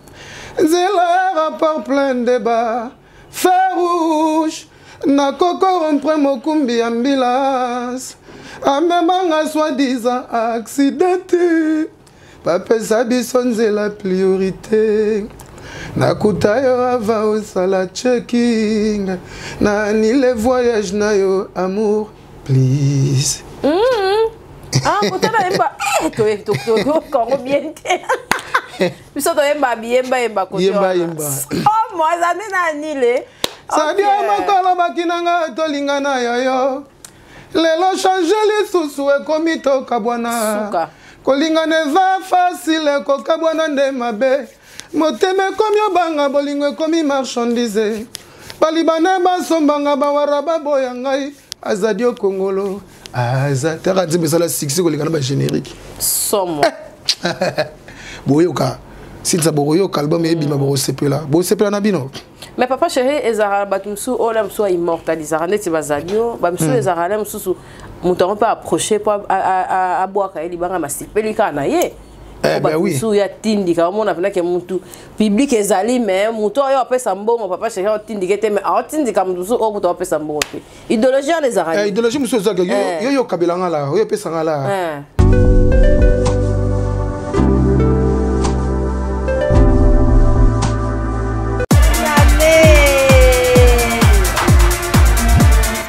nzela rapport plein débat, feu rouge, nakokorompre mokumbi ambulance amemanga soi-disant accident te, bapesa biso nzela priorité. Nakuta yo ava osala checking na anile voyage na yo, amour please. Ah, kotala yemba, toyokango bien te. Biso toyemba biyemba yemba kote. Yemba yemba. Oh, moi aza nde na anile. Sadio moko alobaki na nga tolingana yoyo, lelo change lisusu ekomi tokabwana. Kolingana eza facile, kokabwana nde mabe. Motema ekomi obanga, bolingo ekomi marchandise, balibane basombanga, bawara baboya ngai. Azadi okongolo aza taka nzembo esala succès koleka na bagénérique. Somo. Boyoka silisa, bokoyoka album eyebima, bokosepela, bosepela na bino. Mais papa chéri, ezalaka na bato mosusu oyo na mosusu aimmortalisaka neti bazali yo, bamosusu ezalaka na mosusu moto yango mpe approche mpo abwaka ye libanga, masepeli kaka na ye. Ben oui. Mosusu ya tindika, omona mpenake mutu public ezali, mais motu oyo apesa mbongo, papa chéri aotindike te, mais aotindika motu mosusu oyo kutu aopesa mbongo te. Idéologie wana ezalaka. Idéologie mosusu ezalaka yo yo okabelanga la, oyo opesanga la.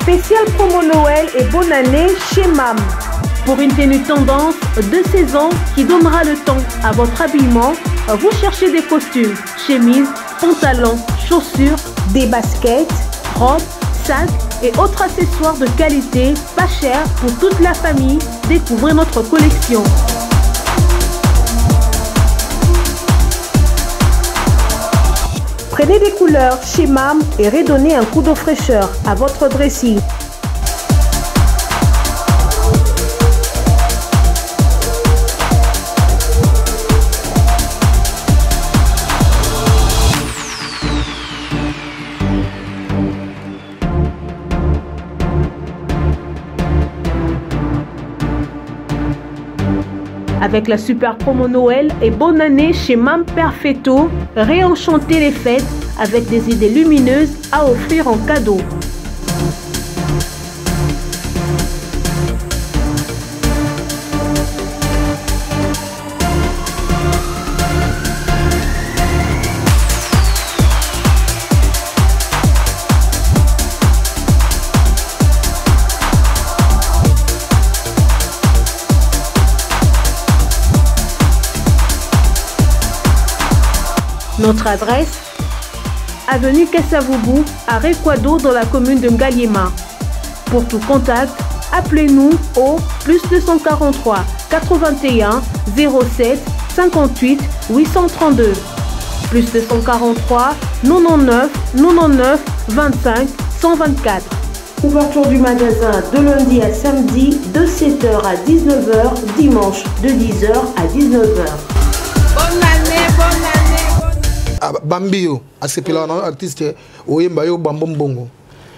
Spécial promo Noël et bonne année chez MAM. Pour une tenue tendance de saison qui donnera le ton à votre habillement, vous cherchez des costumes, chemises, pantalons, chaussures, des baskets, robes, sacs et autres accessoires de qualité, pas cher pour toute la famille. Découvrez notre collection. Prenez des couleurs chez MAM et redonnez un coup de fraîcheur à votre dressing. Avec la super promo Noël et bonne année chez Mam Perfetto, réenchantez les fêtes avec des idées lumineuses à offrir en cadeau. Notre adresse: avenue Kasavubu, à Rekwado, dans la commune de Ngaliema. Pour tout contact, appelez-nous au plus 243 81 07 58 832, plus 243 99 99 25 124. Ouverture du magasin de lundi à samedi de 7h à 19h, dimanche de 10h à 19h. Bonne année, bonne année, bonne Ah, bambi yo asepelaka na artiste oyemba yo bambo mbongo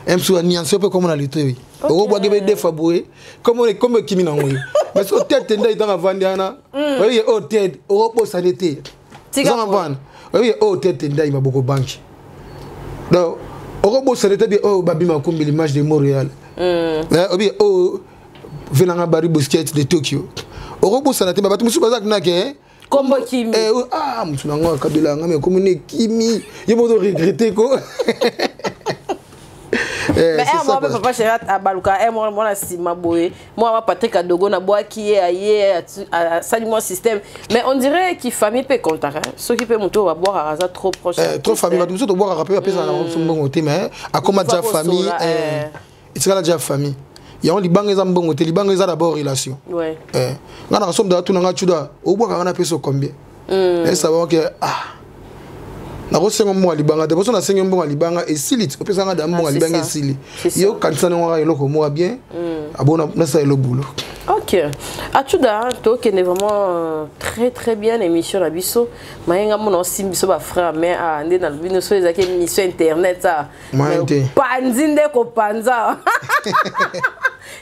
msu anianso mpe komona litoi okobwaki mpe defa boye comme ekimi nango ye, parce que tete nde etanga avandi wana, oyebi oyo te okobosani te, ozanga vana, oyebi oyo tete ndai maboko banki, donc okobosana te bi oyo babima kumbi l'image de Montréal, oyebi oyo venanga Barry Busquet de Tokyo, okobosana te. Bato mosusu bazalaki nake Kombo kimi. Ah, motu nango akabela yanga, me komi ne kimi ye moto regrete ko. Eh, Mais un mois papa chéri abaluka un mois mwana nsima boye mwa wa Patrick Adogo nabwaki ye aye asali mwa système, mais on dirait ki famille mpe comptaka soki mpe moto oyo babwakaka aza trop proche. Eh, trop famille, bato mosusu tobwakaka mpe bapesaka na biso mbongo te, mais akoma Faut déjà famille. kosola, eh. Etikala déjà famille yango. Libanga eza mbongo te, libanga eza d'abord relation. Eh, nga na kasomba atuna nga cuda obwakaka na peso combien, esaba ke ah, nakosenga mbongo ya libanga te, poso nasengi mbongo ya libanga esili ti opesanga da mbongo ya Ah, c'est libanga ça. esili. C'est ça. Yo kanisa nango kaka eloko moko bien abona nasala elo boulot. Ok. Achuda, tokende vraiment très très bien émission na biso. Mayenga mona osimbi biso ba frère mais ah nde na bino so ezaki émission internet ah. Moyen te. Panzi nde ko panza.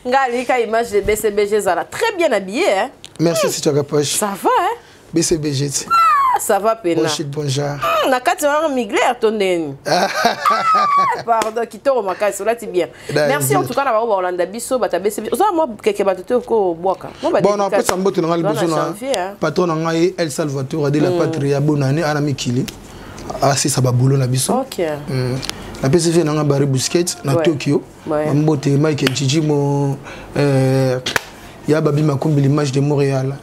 Nga alika image de BCBG ezala très bien habillé hein. Merci si tu poche. Ça va hein. BCBG ti. Ah, ça va pena. Bon chic bon genre. Na kati wana migler to ndeni. Pardon, kitoko makasi olati bien. Merci en tout cas na bango baolanda biso bato ya BCBG. Oza mwa keke bato te ko bwaka. Mwa ba Bon, dédicace. napesa mbote na ngai liboso Wana na janvier, hein. patron na ngai El Salvatore de la Patrie, bonne année ana mikili asisa babulo na biso. Napesi vie na ngai Barry Busquet na Tokyo. Mbote Mike Jijimo, ya Babi Makumbi, l'image de Montréal,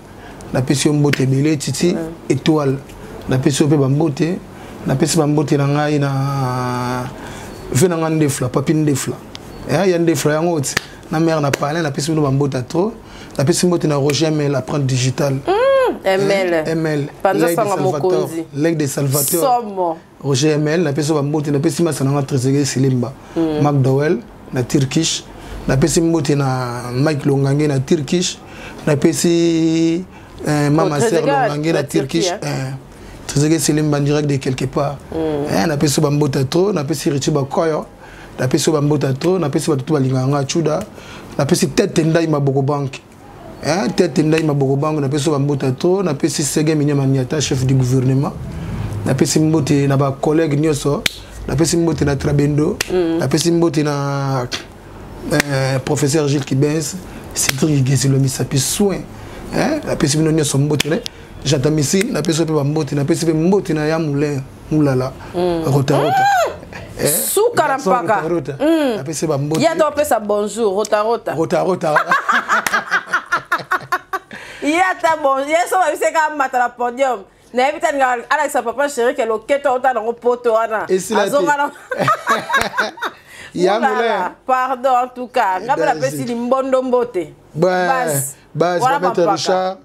napesi yo mbote ebele. Titi Étoile, napesi yo mpe bambote. Napesi bambote na ngai na vie na ngai Ndefla, Papi Ndefla. Eh, ya Ndefla yango ti na mare na palin, napesi bino bambote ya trop. Napesi mbote na Roger Mel, apprendre digital. ML. ML. Panza L'aigle sanga de Salvatore. mokonzi. L'aigle de Salvatore. Somo. Roger ML, napesi yo bambote. Napesi masa nanga Trésorier Silimba McDowell na Turkish. Napesi mbote na Mike Longange na Turkish. Napesi mama Oh, Ser Trezeguet Longange na na Turkish. Turquie, Eh, Trezeguet Silimba en direct de quelque part. Eh, napesi yo bambote trop. Napesi Richi Bakoyo, napesi yo bambote trop. Napesi bato to balingaka nga Chuda. Napesi Tete Ndai Maboko Bank. Hein, Tete Ndai Maboko Bank, napesi yo bambote trop. Napesi Sege Minyama Niata, chef du gouvernement. Napesi mbote na bacollègue nyonso. Napesi mbote na Trabendo. Napesi mbote na professeur Gilles Kibens, Cédric Gezilo Misapi soin. Hein, napesi bino nyonso mbote ne Jatamisi. Napesi yo mpe bambote. Napesi mpe mbote na ya Moulin Mulala Rota Rota. Eh, Suka na garçon mpaka. Rota Rota. Napesi bambote. Ye ata opesa bonjour rota rota. Rota Rota. Ye ata bon ye so babise kaka mata na podium nayebi te alingaka alakisa papa chéri ke loketo ota nango poto wana. Esila te. Azonga na Ya Oulala, Moulin. Pardon, en tout cas nga mpe napesi limbondo mbote. Base, base. Voilà. Bamaître Bampaka. Richard,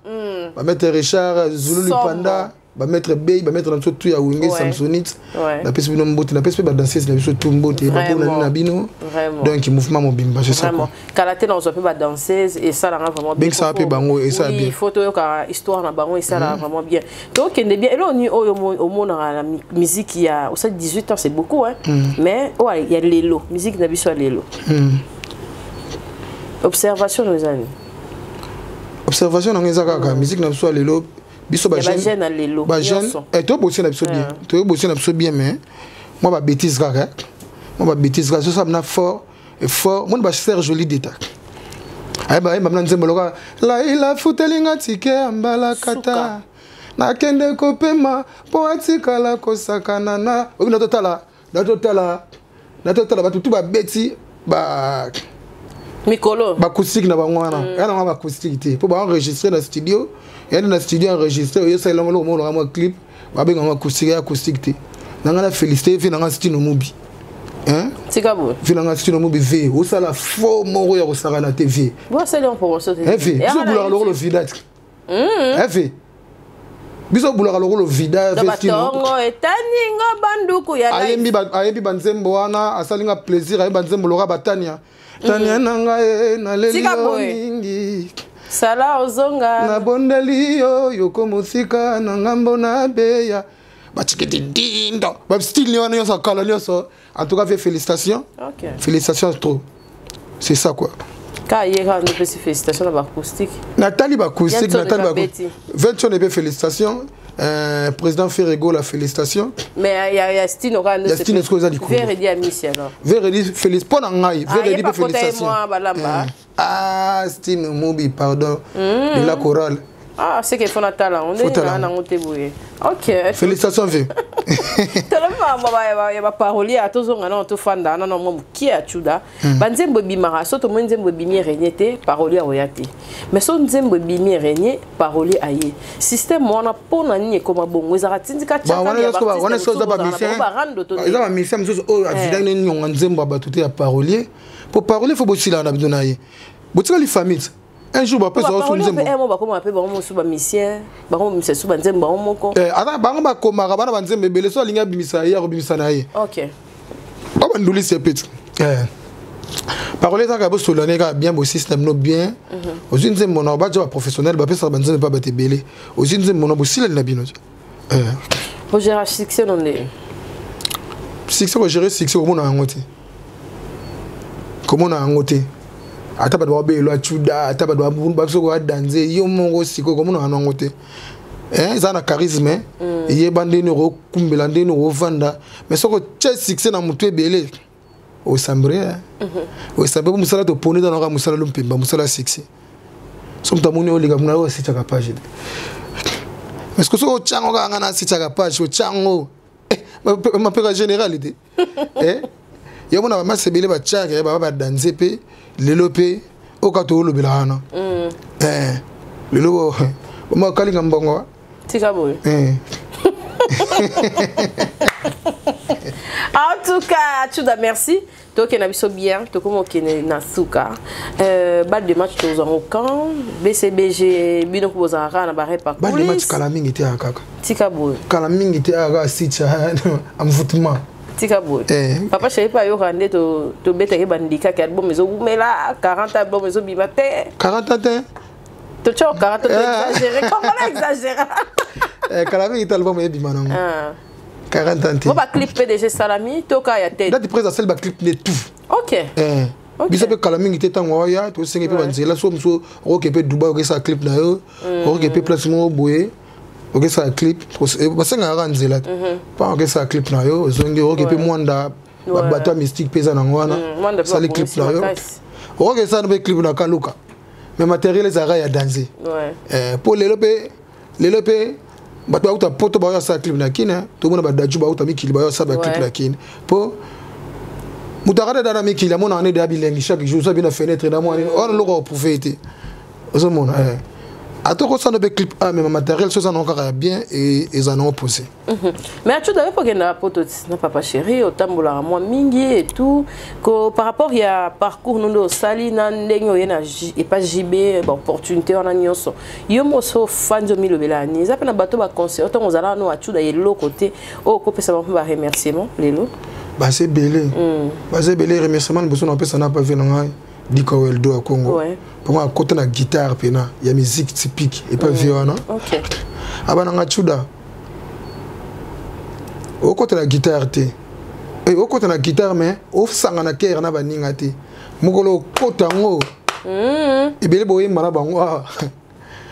bamaître Richard Zulu. Somo. Lipanda, bamaître Bey, bamaître na biso tu ya Wenge Samsonite. Napesi bino mbote. Napesi mpe badanseuse na biso tu mbote Vraiment. bapona na bino. Vraiment. Donc mouvement mobimba, c'est ça. Vraiment, Quoi. kala te nazwa mpe badanseuse, esalanga vraiment bien. Bengisaka mpe bango, esala Oui, bien. faut toyoka histoire na bango, esalaka vraiment bien. Tokende bien. Eloko nini oyo omonaka na musique ya osali 18 ans, c'est beaucoup hein, mais oyo ya lelo, musique na biso ya lelo, observation no eza nini? Observation nango eza kaka musique na biso ya lelo, biso Ya bajeune ya lelo bajeune nyonso. Toyobosie na biso bien, toyobosie na biso bien, mais mwa babêtise kaka, mwa babêtise kaka. Sosala na fort et fort moni baser joli d'état ayeba ayeba na nzembo loka Laila futelinga tike ya mbalakata. Suka. Nakende kopema mpo atikala kosakana na obi. Natotala, natotala, natotala bato tu babeti ba Mikolo. Bacoustique na bango wana ya nango bacoustique te, mpo baenregistre na studio yandi na studio enregistre oyosala elongo loko monaka mwa clip babenga ngo acoustique ya acoustique te. Na ngai na félicité ve nanga Stino Mobi. Hein? Tika boye. Ve nanga Stino Mobi, ve osala fo moko ya kosakana te, ve. Bosali en promotion te. Eh, ve biso obulaka lokolo vida te. Eh, ve biso obulaka lokolo vida. To Ve Stino. batongo etaningo banduku ya life. Ayembi banzembo wana, asalinga plaisir. Ayembi banzembo loka batania tania na ngai e, naleli Tika yo boye. mingi. Sala ozonga. Nabondeli yo yoko mosika na ngambo na beya batikiti dindo bastyle wana nyonso akala nyonso. En tout cas ve, félicitations. Félicitations trop, c'est ça quoi. Ka ye kaka nde opesi félicitation na baacoustique. Natali bacoustique. Yanson Natali. Babeti. Vention ebe, félicitation. Président Ferrego, la félicitation. Mais ya Stino kaka nde. Ya Stino, sikoyo eza likolo. Veredi ya misi alors. Veredi félice mpo na ngai. Ah, ye Veredi mpe pakota ye félicitation. mwa balamba. Ah, Stino Mobi, pardon, de la chorale. Ah, c'est que faut natala yango ndenge naa nango te boye. Ok, félicitations vie. Tolobi makambo ya baparolier, tozonga nano, tofanda nano mwa mokie ya Chuda. Banzembo ebimaka, so tomoni nzembo ebimi erenie te, parolier akoya te. Mais so nzembo ebimi erenie, parolier aye. Système wana, mpo na nini ekoma bongo? Ezalaka tindika. Wana so eza bamusicien mosusu oyo avidaki nionga nzembo ya bato te ya parolier. Po parolier, faut bosilaka na bino na ye, botikali famille te. Un jour bapesa so nzembo, bakoma mpe bango mosusu bamusicien, bango bimisa su banzembo bango moko. Ata bango bakomaka bana banzembo ebele, so alingi abimisa ye, akobimisa na ye. Babandulisi ye peti. Parole ezaka bosolane kaka bien, bosystème no bien. Ozwi nzembo na baja baprofessionnel, bapesaka banzembo mpa bato ebele. Ozwi nzembo na bosileli na bino. Bogéra succès no nde? Succès, kogérer succès, komona yango te, komona yango te. Ata bato babelo acuda, ata bato basoko badanze, yo moko sikoyo komona yango te. Eza na charisme, eyeba ndeni okokumbela, ndeni okovanda. Mais soki otie succès na motu ebele, osambre, osambre. Po mosala toponi eza naka mosala lompemba, mosala succès. So moto amoni oleka mona oyo asitiaka page te. Mais soki otyango kaka, nga na asitiaka page, otyango mapeka général te. Yo mona bamasi ebele batiaka baba badanze mpe lelo mpe oyo kaka toolobela wana lelo bamakalinga mbongo. Tika boye. En tout cas, Chuda, merci. Tokende na biso bien, tokoma okende na suka. Balle de match tozwango quand? BCBG bino mpo bozalaka kaka na barepa? Balle de match kala mingi te, kaka. Tika boye. Kala mingi te, kaka site envoûtement. Tika boye. Papa Chéri mpe ayoka nde tobetaki bandikaki album ezowumela 40, album ezobima te. 40 te. Totya 40, to exagéré, congolais exagéré. Kala mingi te, album eyebima nango 40 ans te. Mo baclip mpe déjà esalami to kaka ya te? Date prise asali baclip ne tout. Biso mpe kala mingi te, ntango oya tosenge mpe banzela so mosu, okoke mpe Dubai, okesala clip na yo, okoke mpe place moko boye, okesala clip. Basengaka kaka nzela te mpa okesala clip na yo, ozongi. Okoke mpe Mwanda, babato ya mystique mpe eza nango wana, osali clip na yo. Okoke esala mpe clip na Kaluka, mais matériel ezalaka ya danger. Mpo lelo mpe bato bauta Poto baoyo asala clip na Kine. Tomona badaju bauta mikili baoyo asala baclip na Kine, mpo moto akata da na mikili amonaka nde deya bilengi chaque jour. Oza bi na fenêtre na mwa wana, eloko aprouve te, ozomona ata okosala mpe clip a, mais matériel so eza nango kaka ya bien, eza nango posé. Mais acuda yo mpo okendaka Poto na Papa Chéri, otambolaka mwa mingi et tout ko par rapport ya parcours no nde osali na ndenge oye na epa JB, baopportunité wana nyonso, yo moso ofandi omilobela nini? Eza mpe na bato baconseil ntango ozalaka no acuda eloko te, oyo okopesa bango mpe baremerciement lelo? Baza ebele, baza ebele. Remerciement liboso na opesa na pave na ngai Dika Weldo ya Congo, mpongo akota na guitare mpena ya musique typique epa vie wana. Aba nanga Cuda, okota na guitare te, okota na guitare mais osanga na kere na baninga te. Mokolo okota yango, ebele boyemba na bango awa,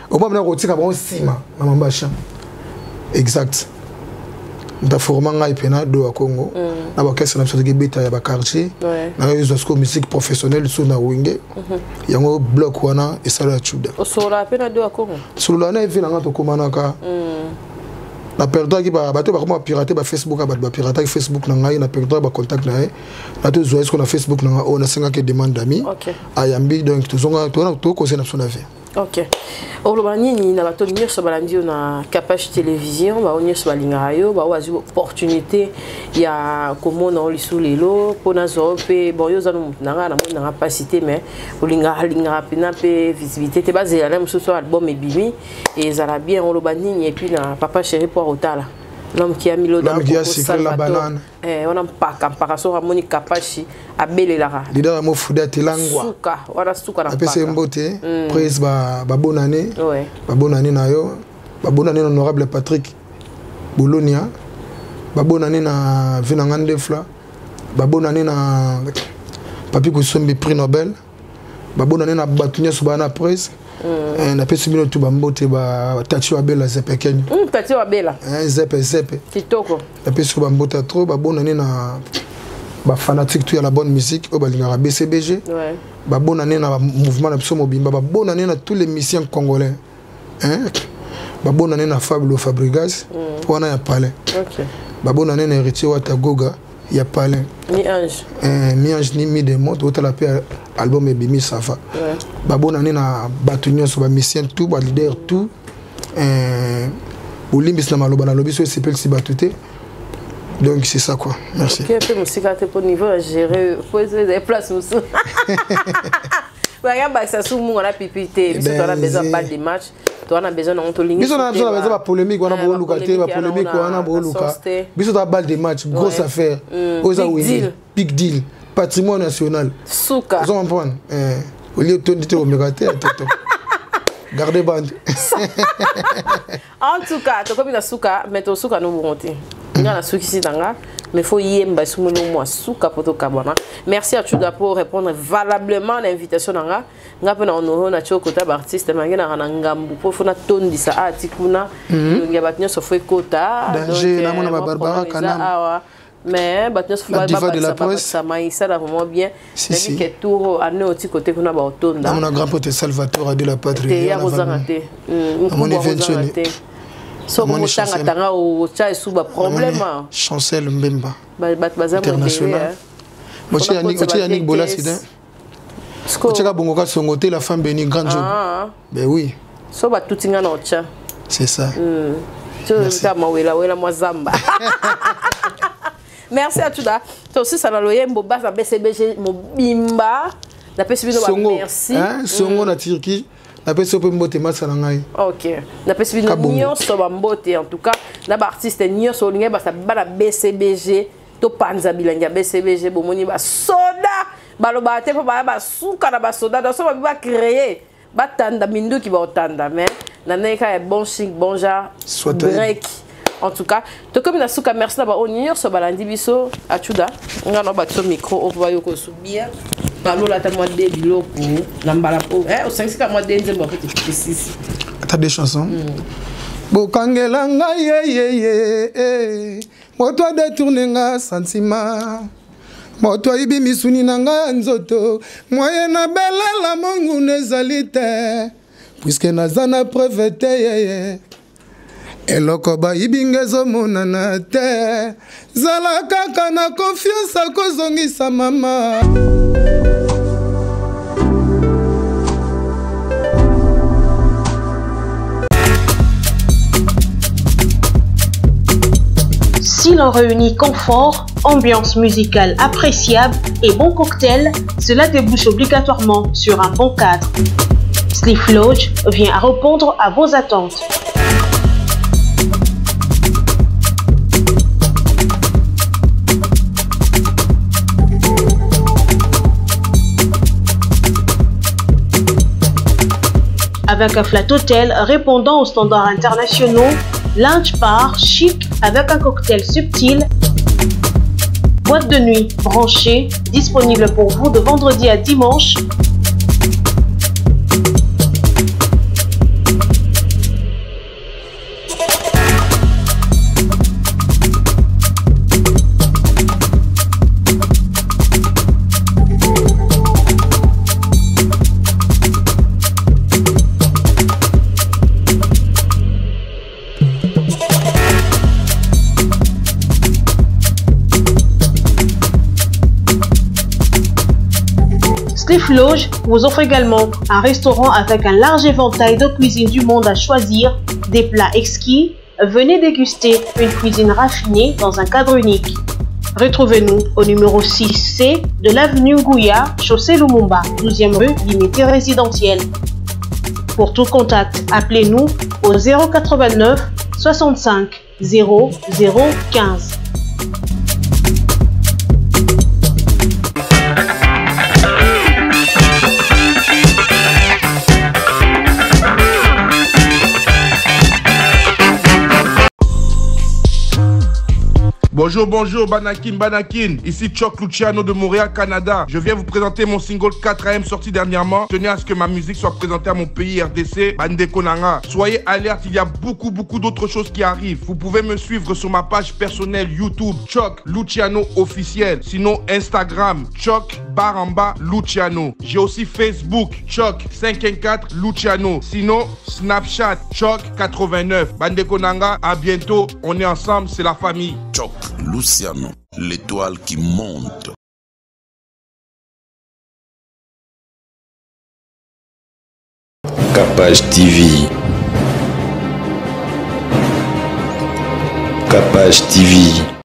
omamina kotika bango nsima na mambasha. Exact, moto aforma ngai mpena do ya Congo na baorchestre na biso, toki ebeta ya baquartier, nayoyozwa sikoyo musique professionnelle so na Wenge. Yango bloc wana esala ya Cuda. Osolola mpe na do ya Congo? Solola na evi na nga, tokomanaka. Na perdaki bato bakoma bapirate bafacebook ya bato, bapirataki Facebook na ngai, na perdaki bacontact na ye. Na tozwa ye sikoyo na Facebook na ngai oyo nasengaki demande d'ami, ayambi. Donc tozonga tokose na biso na vie. Ok, oloba nini na bato nyonso balandi yo na Capage Télévision, bao nyonso balingaka yo, bao bazwi opportunité ya komona yo lisu lelo mpo nazwa yo mpe? Bon, yo oza no motu na ngai, namoni nanga mpasi te, mais olingaka alingaka mpena mpe visibilité te. Bazela na mosusu album ebimi, ezala bien. Oloba nini? Et puis na Papa Chéri, mpo akotala l'homme qui a mis l'eau dans L'homme qui a sucré la banane. Wana mpaka mpaka, soki amoni Kapashi abelelaka. Leader ya mofude atelangwa. Suka wana, suka na. Apesi ye mbote. Prise babonane, babonane na yo, babonane na honorable Patrick Bolonia, babonane na vi na nga Ndefla, babonane na Papi Kosombi, prix Nobel, babonane na bato nyonso baa na presse. Napesi bino tu bambote. Batati Wabela Zepekeni. Tati Wabela. Zepe zepe. Kitoko. Napesi yo bambote ya trop. Babonane na bafanatique tu ya la bonne musique oyo balingaka BCBG. Babonane na bamouvement na biso mobimba, babonane na tous les musiciens congolais. Hein? Babonane na Fablo Fabregas mm. wana ya palais. Okay. Babonane na Héritier Watagoga ya palais. Mi ange. Eh, mi ange ni mi démon totala pe album ebimi ça va. Ouais. Babonane na bato nyonso ba musicien tout, ba leader tout. Eh, bolimbisi na maloba nalobi so esepelisi bato te donc c'est ça quoi merci ok mpe mosika te mpo niveau ya gérer po ezala place mosusu baya bakisa su mungu na pipi te biso toza na besoin balle de match toza na besoin nango tolingi biso na biso na besoin bapolémique wana booluka te bapolémique wana booluka biso toza balle de match grosse affaire oyo eza wenge big deal patrimoine national suka ozo comprendre olie otondi te omeka te toto garde bande en tout cas tokomi na suka mais tosuka no bongo te nga nasukisi na nga mais faut yemba esumoli mwa suka po tokabwana. Merci à Chuda pour répondre valablement na invitation na nga. Nga mpe na honore na tio kota baartiste mange naka na ngambu mpo fo natondisa ati kuna elongi ya bato nyonso fo ekota. Danger, namona ba Barbara Kanam. Awa mais bato nyonso La diva de la presse. babakisama esala vraiment bien. Si, nayebi si. ke tour ane oti kote kuna baotonda Namona grand pote Salvatore de la patrie. Te ya kozanga te. Namoni Nkubu akozanga Venturi. te soki Namoni Chancel. otangatanga otya esu baproblème. Chancel Mbemba. Bato baza International. modele. Otie Yannick Bolas, otiaka bongo kasongo te, la femme bénie, grand job. Ben oui. So batuti nga na otya. C'est ça. Ka mawelawela mwa zamba. Merci à tuda. Tosisa na loyembo basa BCBG mobimba, napesi bino ba Songo. merci. Hein, Songo na Turquie, napesi yo mpe mbote masa na ngai. Ok, napesi bino Kabongo. nyonso bambote. En tout cas na baartiste nyonso olingai basa bana BCBG, topanza bilangi ya BCBG. Bomoni basoda balobaka te mpo baya basuka na basoda donc so babi bacreye batanda minduki baotanda, mais na ndenge kaka ya bon chic bon genre. Soit break. En tout cas tokomi na suka. Merci na baoyo nyonso balandi biso. Achuda nga na bato micro oyo mpo bayoka osu bien balola ata mwa de biloko na mbala po osangisika mwa de nzembo apo tesisi. Ata des chansons bokangela ngai yeyeye, moto adetourne nga sentiment, moto ayibi misuni na ngai ya nzoto, moye nabelela monguna ezali te puiske naza na preuve te yeye, eloko bayibi nga ezomonana te, zala kaka na confiance akozongisa mama. Si l'on réunit confort, ambiance musicale appréciable et bon cocktail, cela débouche obligatoirement sur un bon cadre. Sleep Lodge vient à répondre à vos attentes. Avec un flat hôtel répondant aux standards internationaux, lounge bar chic avec un cocktail subtil, boîte de nuit branchée, disponible pour vous de vendredi à dimanche. Cliff Lodge vous offre également un restaurant avec un large éventail de cuisines du monde à choisir, des plats exquis. Venez déguster une cuisine raffinée dans un cadre unique. Retrouvez-nous au numéro 6C de l'avenue Ngouya, chaussée Lumumba, 12e rue, limité résidentielle. Pour tout contact, appelez-nous au 089 65 0 0 15. Bonjour, bonjour, Banakin, Banakin. Ici Chuck Luciano de Montréal, Canada. Je viens vous présenter mon single 4AM sorti dernièrement. Tenez à ce que ma musique soit présentée à mon pays RDC, Bandeko Nanga. Soyez alerte, il y a beaucoup, beaucoup d'autres choses qui arrivent. Vous pouvez me suivre sur ma page personnelle YouTube, Chuck Luciano officiel. Sinon, Instagram, Chuck barre en bas Luciano. J'ai aussi Facebook, Choc 514 Luciano. Sinon, Snapchat, Choc 89. Bandeko nanga, à bientôt. On est ensemble, c'est la famille. Choc Luciano, l'étoile qui monte. Capage TV. Capage TV.